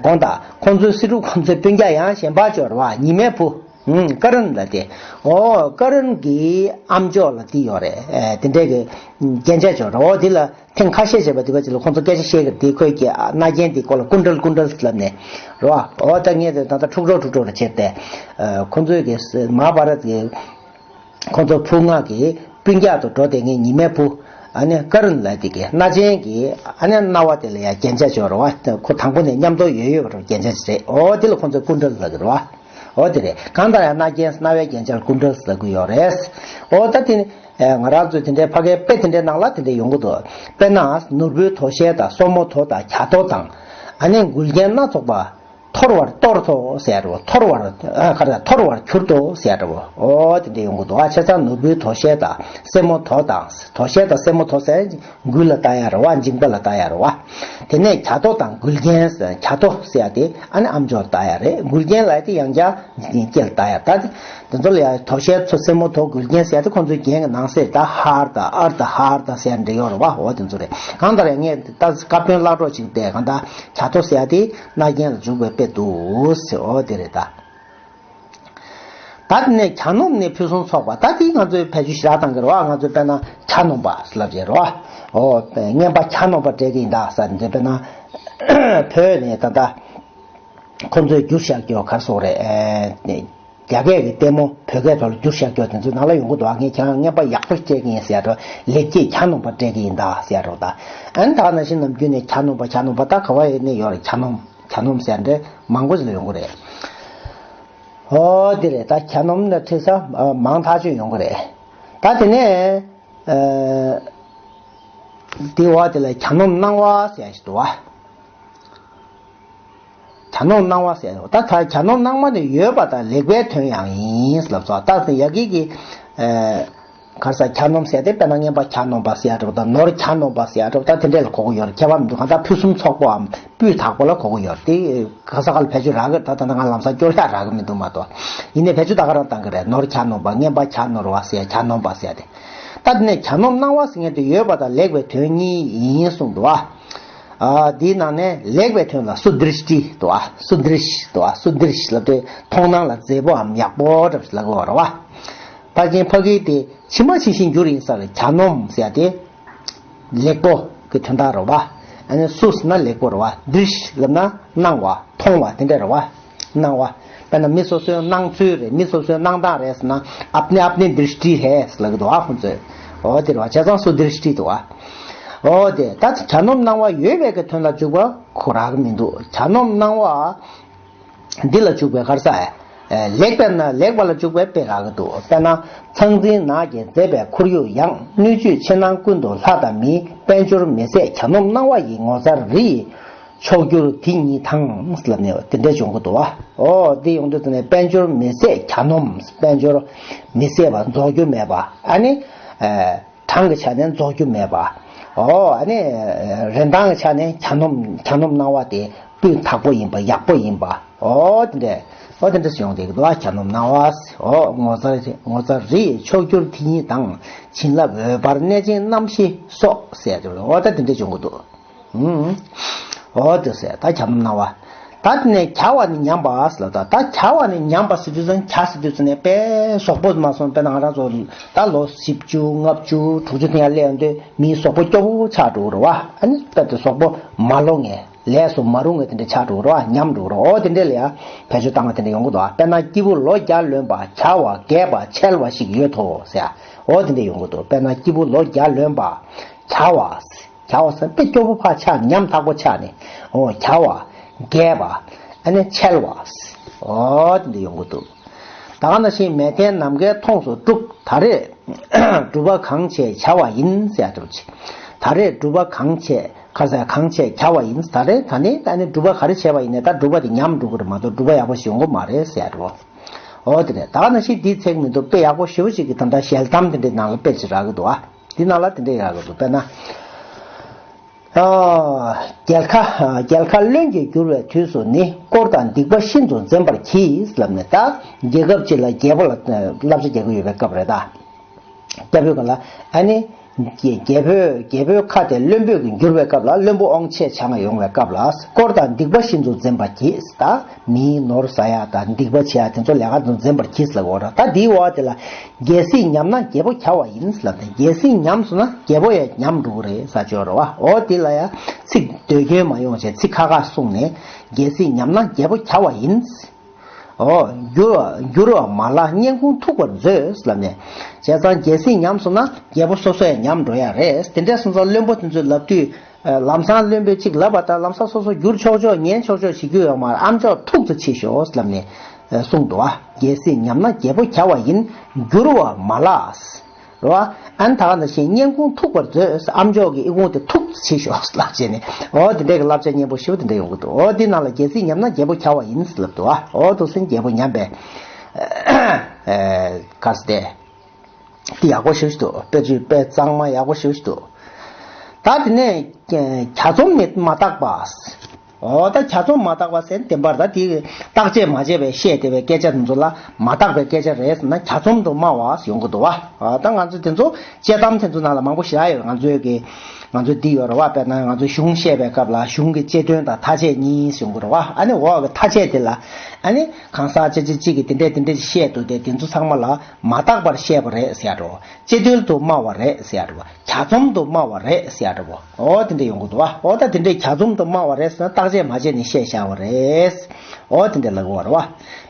གོང་དང་ཁོང་ཚོའི་སྲིད་སྒྲུབ་ཁོང་ཚོའི་སྤུན་ཀྱག་ཡང་གཞན་པ་ཅིག་ཡོད་རེད་བ། ཉི་མའི་བུ། ཀ་རན་ལབ་དེ། འོ་ཀ་རན་གྱི་ཨམ་ཅོག་ལ་དེ་ཡོད་རེད། དེ་འདྲས་ཀྱི་རྒྱན་ཆ་ཅིག་ཡོད་རེད། འོ་དེ་ལ། ཐེངས་ཁ་ཤས་བྱས་པ་དེ་བ་ཅིག་ལ་ཁོང་ཚོ་སྐད་ཆ་བཤད་ཀྱི་དེ་ཁོས་ཀྱི་རྣ་རྒྱན་དེ་སྐོར་ལ་ཀུན་དྲལ་ཀུན་དྲལ་ལབ་ནས་རོ། འོ་ད་ངས་དེ་ད་ལྟ་འཁྲུག་རོགས་འཁྲུག་རོགས་ལ་བྱས་ཏེ། ཁོང་ཚོས་ཀྱི་མ་ཧཱ་བྷ་རཏ་ཀྱི་ཁོང་ཚོ་བུ་ལྔ་གི་སྤུན་ཀྱག་ཏུ་འགྲོ་དེ་ངས་ཉི་མའི་བུ་ཨ་ནི་ཀ་རན་ལབ་དེ་གི་རྣ་རྒྱན་གྱི་ཨ་ནི་རྣ་བ་དེ་ལ་ཡ་རྒྱན་ཆ་ཅིག་ཡོད་རེད་བ། ཁོ་དང་པོ་ནས་མཉམ་དུ་ཡོད་ཡོད་པ་རེད། རྒྱན་ཆ་ཅིག་རེད། འོ་དེ་ལ་ཁོང་ཚོས་ཀུན་དྲལ་ལབ་ཀྱི་རེད་བ། འོ་དེ་རེད། གང་ལྟར་ཡང་རྣ་རྒྱན་རྣ་བའི་རྒྱན་ཆ་ལ་ཀུན་དྲལ་ཟེར་གྱི་ཡོད་རེད། འོ་ད་དེ་ནི་ང་རང་ཚོའི་དེ་འདྲའི་ཕ་གའི་དཔེ་དེ་འདྲའི་ནང་ལ་དེ་འདྲ་ཡོང་གི་འདུག་དཔེར་ན་ནོར་བུའི་དོ་ཤལ་དང་སོར་མོ་དོ་དང་བྱ་དོ་དང་། ཨ་ནི་མགུལ་རྒྱན་སྣ་ཚོགས་པ། འཐོར་བར་གཏོར་དོ་ཟེར་རོ། འཐོར་བར་ཨ་ག་རེ་འཐོར་བར་གྱུར་ཏོ་ཟེར་རོ། འོ་དེ་འདྲ་ཡོང་གི་འདུག་ཨ་བྱས་ཙང་ནོར་བུའི་དོ་ཤལ་དང་སེན་མོ་དོ་དང་། དོ་ཤལ་དང་སེན་མོ་དོ་ཟེར། མགུལ་ལ་བཏགས་ཡ་རེད་བ། མཇིང་པ་ལ་བཏགས་ཡ་རེད་བ། དེ་ནས་བྱ་དོ་དང་མགུལ་རྒྱན་ཟེར། བྱ་དོ་ཟེར་ཡ་དེ་ཨ་ནི་ཨམ་ཅོག་ལ་བཏགས་ཡ་རེད། མགུལ་རྒྱན་ལབ་ཡ་དེ་ཡང་བསྐྱར་སྐེ་ལ་བཏགས་ཡ། ད་དེ་ཚོ་ལ་ཡ་དོ་ཤལ་ཚོ་སེན་མོ་དོ་མགུལ་རྒྱན་ཟེར་ཡ་དེ་ཁོང་ཚོའི་རྒྱན་གྱི་ནང་གསེས་ད་ཧར་དང་ཨར་དང་ཧར་དང་ཟེར་ཡ་འདྲ་ཡོད་རེད་བ། འོ་དེ་ཚོ་རེད། གང་ལྟར་ཡང་ངས་ད་བཀའ་དཔེ་བཀླག་གྲོགས་ཅིག་བལྟས་གང་ལྟར་བྱ་དོ་ཟེར་ཡ་དེ་རྣ་རྒྱན་ལ་འཇུག་པའི་དཔེ་འདུག་ཟེར། འོ་དེ་རེད་ད། ད་དེ་ནས་གྱ་ནོམ་ནི་ཕུན་སུམ་ཚོགས་པ། ད་དེ་ང་ཚོས་བེད་སྤྱོད་ཞེ་དྲག་བཏང་གི་རེད་བ། ང་ཚོས་དཔེར་ན་གྱ་ནོམ་པ་ལབ་བྱས་རེད་བ། ཨོ་རྔན་པ་གྱ་ནོམ་པ་སྤྲད་ཀྱི་ཡིན་ད་ཟེར་འདི་དཔེར་ན་བོད་ནས་ད་ལྟ་ཁོང་ཚོས་བསྒྱུར་བཞག་རྒྱུ་ག་རེ་ཟེར་དགོས་རེད། རྒྱ་སྐད་ཀྱི་ལྟད་མོ་བོད་སྐད་ཐོག་ལ་བསྒྱུར་བཞག་རྒྱུ་དེ་ཚོའི་ནང་ལ་ཡོང་གི་འདུག་ཨ་ངས་ཁྱེད་རང་རྔན་པ་ཡག་པོ་སྤྲད་ཀྱི་ཡིན་ཟེར་རོ། ལེགས་སྐྱེས་གྱ་ནོམ་པ་སྤྲད་ཀྱི་ཡིན་ད་ཟེར་རོ། ད་ཨ་ནི་ད་ག་ནང་བཞིན་ནམ་རྒྱུན་ནས་གྱ་ནོམ་པ་གྱ་ནོམ་པ་ད་ག་བ་ཡོད་ནས་ཡོད་རེད། གྱ་ནོམ་གྱ་ནོམ་ཟེར་འདྲ་མང་པོ་ཞིག་ལ་ཡོང་གི་རེད། ཨོ་དེ་རེད། ད་གྱ་ནོམ་ནི་ཁྲིད་ས་མང་ཐག་ཆོད་ཡོང་གི་རེད། ད་དེ་ནས་དེ་བ་དེ་ལ་གྱ་ནོམ་སྣང་བ་ཟེར་ཞིག་འདུག་བ། གྱ་ནོམ་སྣང་བ་ཟེར་ཡོད། ད་ད་གྱ་ནོམ་སྣང་བ་ནི་ཡོད་པ་དང་ལེགས་པའི་དོན་ཡང་ཡིན་ལབ་སོ། ད་ཡ་གི་གི་གར་ས་གྱ་ནོམ་ཟེར་ཏེ་དཔེར་ན་རྔན་པ་གྱ་ནོམ་པ་ཟེར་ཡ་འདྲ་པོ་དང་ནོར་གྱ་ནོམ་པ་ཟེར་ཡ་འདྲ་པོ་ད་དེ་འདྲས་ལ་གོ་གི་ཡོད་རེད། ཁྱད་པར་མི་འདུག་གང་ལྟར་ཕུན་སུམ་ཚོགས་པའམ་སྤུས་དག་པོ་ལ་གོ་གི་ཡོད་རེད། དེ་ག་ས་ག་ལ་བེད་སྤྱོད་རག་གི་རེད། ད་ད་ལྟ་ང་ལམ་སང་སྐྱོར་ཡག་རག་གི་མི་འདུག་མ་གཏོགས། ཡིན་ནའི་བེད་སྤྱོད་ད་ག་རང་བཏང་གི་རེད། ནོར་གྱ་ནོམ་པ། རྔན་པ་གྱ་ནོར་བ་ཟེར་ཡ། གྱ་ནོམ་པ་ཟེར་ཡ་དེ། ད་དེ་ནས་གྱ་ནོམ་སྣང་བ་ཟེར་མཁན་དེ་ཡོད་པ་དང་ལེགས་པའི་དོན་གཉིས་ཡིན་གསུངས་འདུག་བ། ཨ། འདིའི་ནང་ནས་ལེགས་པའི་དོན་ལ་སུ་དྲིཤ་ཊི་འདུག་བ། སུ་དྲིཤ་འདུག་བ། སུ་དྲིཤ་ལབ་དུས་མཐོང་སྣང་ལ་མཛེས་པོའམ་ཡག་པོ་འདྲ་ཞིག་ལབ་དགོས་པ་རེད་བ། ཕར་ཕྱིན་ཕ་གིའི་དེ་ཕྱི་མ་ཕྱི་བཞིན་འགྱུར་ཡིན་ས་རེད། གྱ་ནོམ་ཟེར་ཡ་དེ་ལེགས་པོ་གི་དོན་དག་རེད་བ། ཨ་ནི་སུ་ཟེར་ན་ལེགས་པོ་རེད་བ། དྲིཤ་ལབ་ན་སྣང་བ། མཐོང་བ་དེ་འདྲ་རེད་བ། སྣང་བ། དཔེར་ན་མི་སོ་སོའི་སྣང་ཚུལ་རེད། མི་སོ་སོའི་སྣང་སྟངས་རེད་ཟེར་ན་ཨབ་ནི་ཨབ་ནི་དྲིཤ་ཊི་ཧེ་ཟེར་ལབ་ཀྱི་འདུག་ཨ། ཁོང་ཚོས། འོ་དེ་རེད་བ། བྱས་ཙང་སུ་དྲིཤ་ཊི་འདུག་ཨ། འོ་དེ་ད་གྱ་ནོམ་སྣང་བ་ཡོད་པའི་གི་དོན་ལ་འཇུག་པ་ཁོ་རག་གི་མི་འདུག་གྱ་ནོམ་སྣང་བ་འདི་ལ་འཇུག་པའི་གར་ས་ལེགས་པས་ན་ལེགས་པ་ལ་འཇུག་པའི་དཔེ་རག་གི་འདུག་དཔེར་ན་ཚང་འཛིན་ནགས་ཀྱི་མཛེས་པའི་ཁོར་ཡུག་ཡང་། སྣོད་བཅུད་ཕྱི་ནང་ཀུན་ཏུ་ལྷ་དང་མི། དཔལ་འབྱོར་མི་ཟད་གྱ་ནོམ་སྣང་བ་ཡིས། ངོ་མཚར་རི་ཡི་མཆོག་གྱུར་དེ་ཉིད་དང་། ལབ་ནས་དེ་འདྲས་བྱུང་གི་འདུག་བ། ཨོ་དེ་ཡོང་དུས་ཙམ་ནས་དཔལ་འབྱོར་མི་ཟད་གྱ་ནོམ། དཔལ་འབྱོར་མི་ཟད་པ། རྫོགས་རྒྱུ་མེད་པ། ཨ་ནི་གྲངས་ཀྱི་ཆ་ནས་རྫོགས་རྒྱུ་མེད་པ། ཨོ་ཨ་ནི་རིན་ཐང་གི་ཆ་ནས་གྱ་ནོམ་གྱ་ནོམ་སྣང་བ་དེ་སྤུས་དག་པོ་ཡིན་པ། ཡག་པོ་ཡིན་པ། ཨོ་དེ་འདྲས། ཨོ་དེ་འདྲས་ཡོང་དེ་གི་འདུག་བ། གྱ་ནོམ་སྣང་བ། ཨོ་ངོ་མཚར་ངོ་མཚར་རི་ཡི་མཆོག་གྱུར་དེ་ཉིད་དང་། བྱིན་རླབས་འོད་འབར་གནས་ཆེན་རྣམ་བཞི་སོགས་ཟེར་དེ། ཨོ་ད་དེ་འདྲས་བྱུང་གི་འདུག་ཨུམ། ཨོ་དེ་ཟེར་ད་གྱ་ནོམ་སྣང་བ། ད་དེ་ནས་གྱ་བ་ནི་ཉམས་པ་ཟེར་ལ། ད་ད་གྱ་བ་ནི་ཉམས་པ་ཟེར་དུས་ཙམ། གྱ་ཟེར་དུས་ཙམ་ནས་དཔེ་གཟུགས་པོ་མ་སོང་། དཔེར་ན་ང་རང་ཚོ་ད་ལོ་བཞི་བཅུ་ལྔ་བཅུ་དྲུག་ཅུ་དེ་ཡར་སླེབས་ཡོང་དུས་མིའི་གཟུགས་པོ་སྐྱོ་པོ་ཆགས་འགྲོ་གི་རེད་བ། ཨ་ནི་དཔེ་དེ་གཟུགས་པོ་མ་ལོང་ངེ། ལས་སུ་མ་རུང་ངེ་དེ་འདྲ་ཆགས་འགྲོ་གི་རེད་བ། ཉམས་འགྲོ་གི་རེད། ཨོ་དེ་འདྲ་ལ་ཡ་བེད་སྤྱོད་བཏང་བ་དེ་འདྲ་ཡོང་གི་འདུག་ཨ། དཔེར་ན་སྐྱེས་བུ་ལོ་བརྒྱ་ལོན་པ་གྱ་བ་རྒས་པ་འཆལ་བ་ཞིག་ཡོད་དོ་ཟེར། ཨོ་དེ་འདྲ་ཡོང་གི་འདུག་དཔེར་ན་སྐྱེས་བུ་ལོ་བརྒྱ་ལོན་པ་གྱ་བ། གྱ་བ་ཟེར་དཔེ་སྐྱོ་པོ་ཕར་ཆགས། ཉམ་ཐག་པོ་ཆགས་ནས། ཨོ་གྱ་བ། རྒས་པ། ཨ་ནི་འཆལ་བ། ཨོ་དེ་འདྲ་ཡོང་གི་འདུག་ད་ག་ནང་བཞིན་མལ་སྟན་ནམ་མཁའི་མཐོངས་སུ་སྤྲུགས། ད་རེས་སྒྲུབ་པ་གང་བྱེད་བྱ་བ་ཡིན་ཟེར་ཡ་འདྲ་པོ་ཅིག་ད་རེས་སྒྲུབ་པ་གང་བྱེད། ཁ་ཟས་གང་བྱེད་བྱ་བ་ཡིན། ད་རེས་ད་ནི་ད་ནི་སྒྲུབ་པ་ག་རེ་བྱས་པ་ཡིན་ནའི་ད་སྒྲུབ་པ་དེ་ཉམས་འགྲོ་གི་རེད་མ་གཏོགས་སྒྲུབ་པ་ཡག་པོ་ཞིག་ཡོང་གི་མ་རེད་ཟེར་ཡ་འདྲ་པོ། ཨོ་དེ་ནས་ད་ག་ནང་བཞིན་འདིའི་ཚིག་མི་འདུག་དཔེ་ཡག་པོ་ཞེ་པོ་ཅིག་གི་ད་ལྟ་ཞལ་གདམས་དེ་འདྲའི་ནང་ལ་དཔེ་ཅིག་རག་གི་འདུག་ཨ། འདི་ནང་ལ་དེ་འདྲ་ཡག་གི་འདུག་དཔེར་ན། ཨ། རྒྱལ་ཁ་རྒྱལ་ཁ་བློན་གྱིས་བསྒྱུར་བའི་དུས་སུ་ནི། དཀོར་དང་སྡིག་པ་ཤིན་ཏུ་འཛེམ་པར་གྱིས་ལབ་ནས། ད་རྒྱལ་ཁབ་ཅིག་ལ་རྒྱལ་པོ་ལ་བསླབ་བྱ་རྒྱག་གི་ཡོད་པའི་སྐབས་རེད་ད། རྒྱལ་པོའི་སྒང་ལ་ཨ་ནི། རྒྱལ་རྒྱལ་པོའི་རྒྱལ་པོའི་ཁ་དེ་བློན་པོས་ཀྱིས་བསྒྱུར་བའི་སྐབས་ལ། བློན་པོ་དབང་ཆེ་ཆ་ལྔ་ཡོང་བའི་སྐབས་ལ། དཀོར་དང་སྡིག་པ་ཤིན་ཏུ་འཛེམ་པར་གྱིས། ད་མིའི་ནོར་ཟ་ཡ་དང་སྡིག་པ་བྱེད་ཡ་དེ་ཚོ་ལས་ཀ་དེ་ཚོ་འཛེམ་པར་གྱིས་ལབ་དགོས་རེད། ད་འདིའི་འོག་དེ་ལ། རྒྱལ་སྲིད་ཉམས་ན་རྒྱལ་པོ་གྱ་བ་ཡིན་ལབ་ནས། རྒྱལ་སྲིད་ཉམས་སོང་ན་རྒྱལ་པོ་ཡང་ཉམས་འགྲོ་གི་རེད་ཟེར་ཅིག་ཡོད་རེད་བ། འོ་དེ་ལ་ཡང་ཚིག་ཟློས་སྐྱོན་མ་ཡོང་བྱས་ཚིག་ཁ་ཁ་གསུངས་ནས། རྒྱལ་སྲིད་ཉམས་ན་རྒྱལ་པོ་གྱ་བ་ཡིན། འོ། འགྱུར་བ་འགྱུར་བ་མ་ལགས་སྙན་ཁུང་ཐུག་པར་མཛོད་ལབ་ནས། བྱས་ཙང་རྒྱལ་སྲིད་ཉམས་སོང་ན་རྒྱལ་པོ་སོ་སོ་ཡང་ཉམས་འགྲོ་ཡ་རེད། དེ་འདྲ་སོང་ཙང་བློན་པོ་དེ་ཚོས་ལབ་དུས། ལམ་སང་བློན་པོས་གཅིག་ལབ་པ་དང་། ལམ་སང་སོ་སོ་བསྒྱུར་ཆོག་ཆོག་ཉན་ཆོག་ཆོག་བྱེད་རྒྱུ་ཡོད་མ་རེད། ཨ་མཆོག་ཐུགས་སུ་ཆེ་ཤོས་ལབ་ནས་གསུངས་འདུག་བ། རྒྱལ་སྲིད་ཉམས་ན་རྒྱལ་པོ་གྱ་བ་ཡིན། འགྱུར་བ་མ་ལགས། རེད་བ། ཨ་ནི་ད་ག་ནང་བཞིན་སྙན་ཁུང་ཐུག་པར་མཛོད། ཨ་མཆོག་གི་ཨི་ཁུང་དེ་ཐུགས་སུ་ཆེ་ཤོས་ལབ་བྱས་ནས། འོ་དེ་འདྲའི་གི་བསླབ་བྱ་སྙན་པོ་ཞེ་པོ་དེ་འདྲ་ཡོང་གི་འདུག་འོ་དེ་ནང་ལ་རྒྱལ་སྲིད་ཉམས་ན་རྒྱལ་པོ་གྱ་བ་ཡིན་ལབ་འདུག་བ། འོ་ཐུགས་སེམས་རྒྱལ་པོ་ཉམས་པས། ག་ཟེར་ཏེ། དེ་ཡག་པོ་ཞེ་པོ་ཞིག་འདུག་དཔེ་ཆོས་དཔེ་གཙང་མ་ཡག་པོ་ཞེ་པོ་ཞིག་འདུག་ད་དེ་ནས་གྱ་ཚོམ་ནི་མ་བརྟགས་པ། འོ་ད་གྱ་ཚོམ་མ་བརྟགས་པ་ཟེར་བདེན་པར་ད་དེ་བརྟག་དཔྱད་མ་བྱས་པའི་བཤད་བསྡད་པའི་སྐད་ཆ་དེ་ཚོ་ལ་མ་བརྟགས་པའི་སྐད་ཆ་རེད་ཟེར་ན་གྱ་ཚོམ་དུ་སྨྲ་བ་ཡོང་གི་འདུག་བ། ད་ང་ཚོ་དེ་ཚོ་དཔྱད་གཏམ་དེ་ཚོ་ནང་ལ་མང་པོ་ཞེ་དྲག་ཡོད། ང་ཚོའི་གི་ང་ཚོའི་འདི་ཡོད་རེད་བ། དཔེར་ན་ང་ཚོའི་གཞུང་བཤད་པའི་སྐབས་ལ་གཞུང་གི་དཔྱད་དོན་དང་མཐའ་དཔྱད་གཉིས་ཡོང་གི་རེད་བ། ཨ་ནི་འོག་གི་མཐའ་དཔྱད་དེ་ལ་ཨ་ནི་གང་ཟག་ཅི་ཅི་ཅིག་གིས་དེ་འདྲས་དེ་འདྲས་བཤད་འདུག་སྟེ། དེ་ཚོ་ཚང་མ་ལ་མ་བརྟགས་པར་བཤད་པ་རེད་ཟེར་ཡ་འདྲ་བོ། སྤྱི་དོན་དུ་སྨྲ་བ་རེད་ཟེར་ཡ་འདྲ་བོ། གྱ་ཚོམ་དུ་སྨྲ་བ་རེད་ཟེར་ཡ་འདྲ་བོ། འོ་དེ་འདྲས་ཡོང་གི་འདུག་བ། འོ་ད་དེ་འདྲས་གྱ་ཚོམ་དུ་སྨྲ་བ་རེད་ཟེར་ན་བརྟག་དཔྱད་མ་བྱས་ནས་བཤད་བཞག་པ་རེད། འོ་དེ་འདྲས་ལབ་དགོས་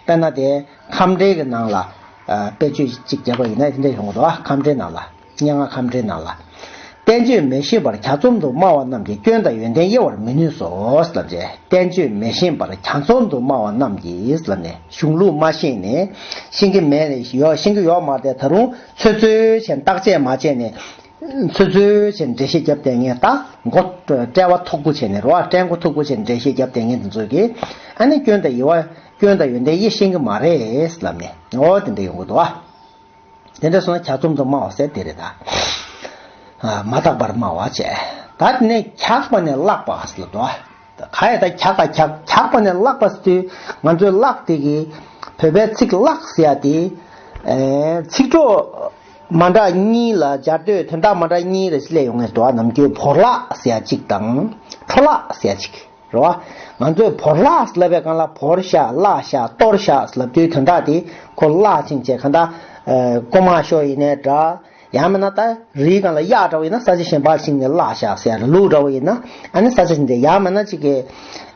པ་རེད་བ། དཔེར་ན་དེ་ཁམས་འབྲིང་གི་ནང་ལ་དཔེ་ཆོས་གཅིག་བརྒྱབ་པ་ཡིན་ན་དེ་འདྲས་ཡོང་གི་འདུག་བ། ཁམས་འབྲིང་ནང་ལ། སྙན་ངག་ཁམས་འབྲིང་ནང་ལ། བསྟན་བཅོས་མི་ཤེས་པར་གྱ་ཚོམ་དུ་སྨྲ་བ་རྣམས་ཀྱིས་སྐྱོན་དང་ཡོན་ཏན་དབྱེ་བར་མི་ནུས་སོ་ལབ་བྱས། བསྟན་བཅོས་མི་ཤེས་པར་གྱ་ཚོམ་དུ་སྨྲ་བ་རྣམས་ཀྱིས་ལབ་ནས་གཞུང་ལུགས་མ་ཤེས་ནས་ཤེས་ཀྱི་མེད་ནས་ཡོད་ཤེས་ཀྱི་ཡོད་མ་རེད་དེ། ད་རུང་ཚོད་ཚོད་བྱས་བརྟག་དཔྱད་མ་བྱས་ནས་ཚོད་ཚོད་བྱས་འགྲེལ་བཤད་རྒྱབ་བསྡད་མཁན། ད་མགོ་བཀྲེ་བ་མཐུག་པོ་བྱས་ནས་རེད་བ། བཀྲེས་མགོ་མཐུག་པོ་བྱས་ནས་འགྲེལ་བཤད་རྒྱབ་བསྡད་མཁན་དེ་ཚོ་གིས་ཨ་ནི་སྐྱོན་དང་དབྱེ་བ་སྐྱོན་དང་ཡོན་ཏན་དབྱེ་ཤེས་ཀྱི་མ་རེད་ལབ་ནས། འོ་དེ་འདྲ་ཡོང་གི་འདུག་བ། དེ་འདྲ་སོང་ན་གྱ་ཚོམ་དུ་སྨྲ་བ་ཟེར་དེ་རེད་ད། ཨ། མ་དག་པར་སྨྲ་བ་བྱས། ད་དེ་ནས་གྱགས་པ་ནས་བརླག་པ་ཟེར་ལ་འདུག་བ། ག་ཡ་ད་གྱགས་པ་གྱགས་གྱགས་པ་ནས་བརླག་པ་ཟེར་དུས་ང་ཚོའི་བརླག་དེ་གི་བོད་པའི་ཚིག་བརླག་ཟེར་ཡ་དེ། ཨེ། ཚིག་གྲོགས་མ་འདྲ་གཉིས་ལ་སྦྱར་དུས་དོན་དག་མ་འདྲ་གཉིས་རེ་སླེབས་ཡོང་ངེས་འདུག་བ། ནམ་རྒྱུན་བོར་བརླག་ཟེར་ཡ་གཅིག་དང་འཕྲོ་བརླག་ཟེར་ཡ་གཅིག་རེད་བ། ང་ཚོས་བོར་བརླག་ལབ་པའི་སྒང་ལ་བོར་བཞག་བརླག་བཞག་གཏོར་བཞག་ལབ་དུས་དོན་དག་དེ་ཁོ་བརླག་ཕྱིན་བྱས་གང་ལྟར། ཨ། རྐུ་མ་ཤོར་ཡིན་ནའི་འདྲ། ཡང་མིན་ན་ད་རིའི་སྒང་ལ་གཡག་འདྲ་བོ་ཡིན་ན་ས་ཆ་གཞན་པར་ཕྱིན་ནས་བརླག་བཞག་ཟེར། ལུག་འདྲ་བོ་ཡིན་ན་ཨ་ནི་ས་ཆ་གཞན་དེ། ཡང་མིན་ན་གཅིག་གི།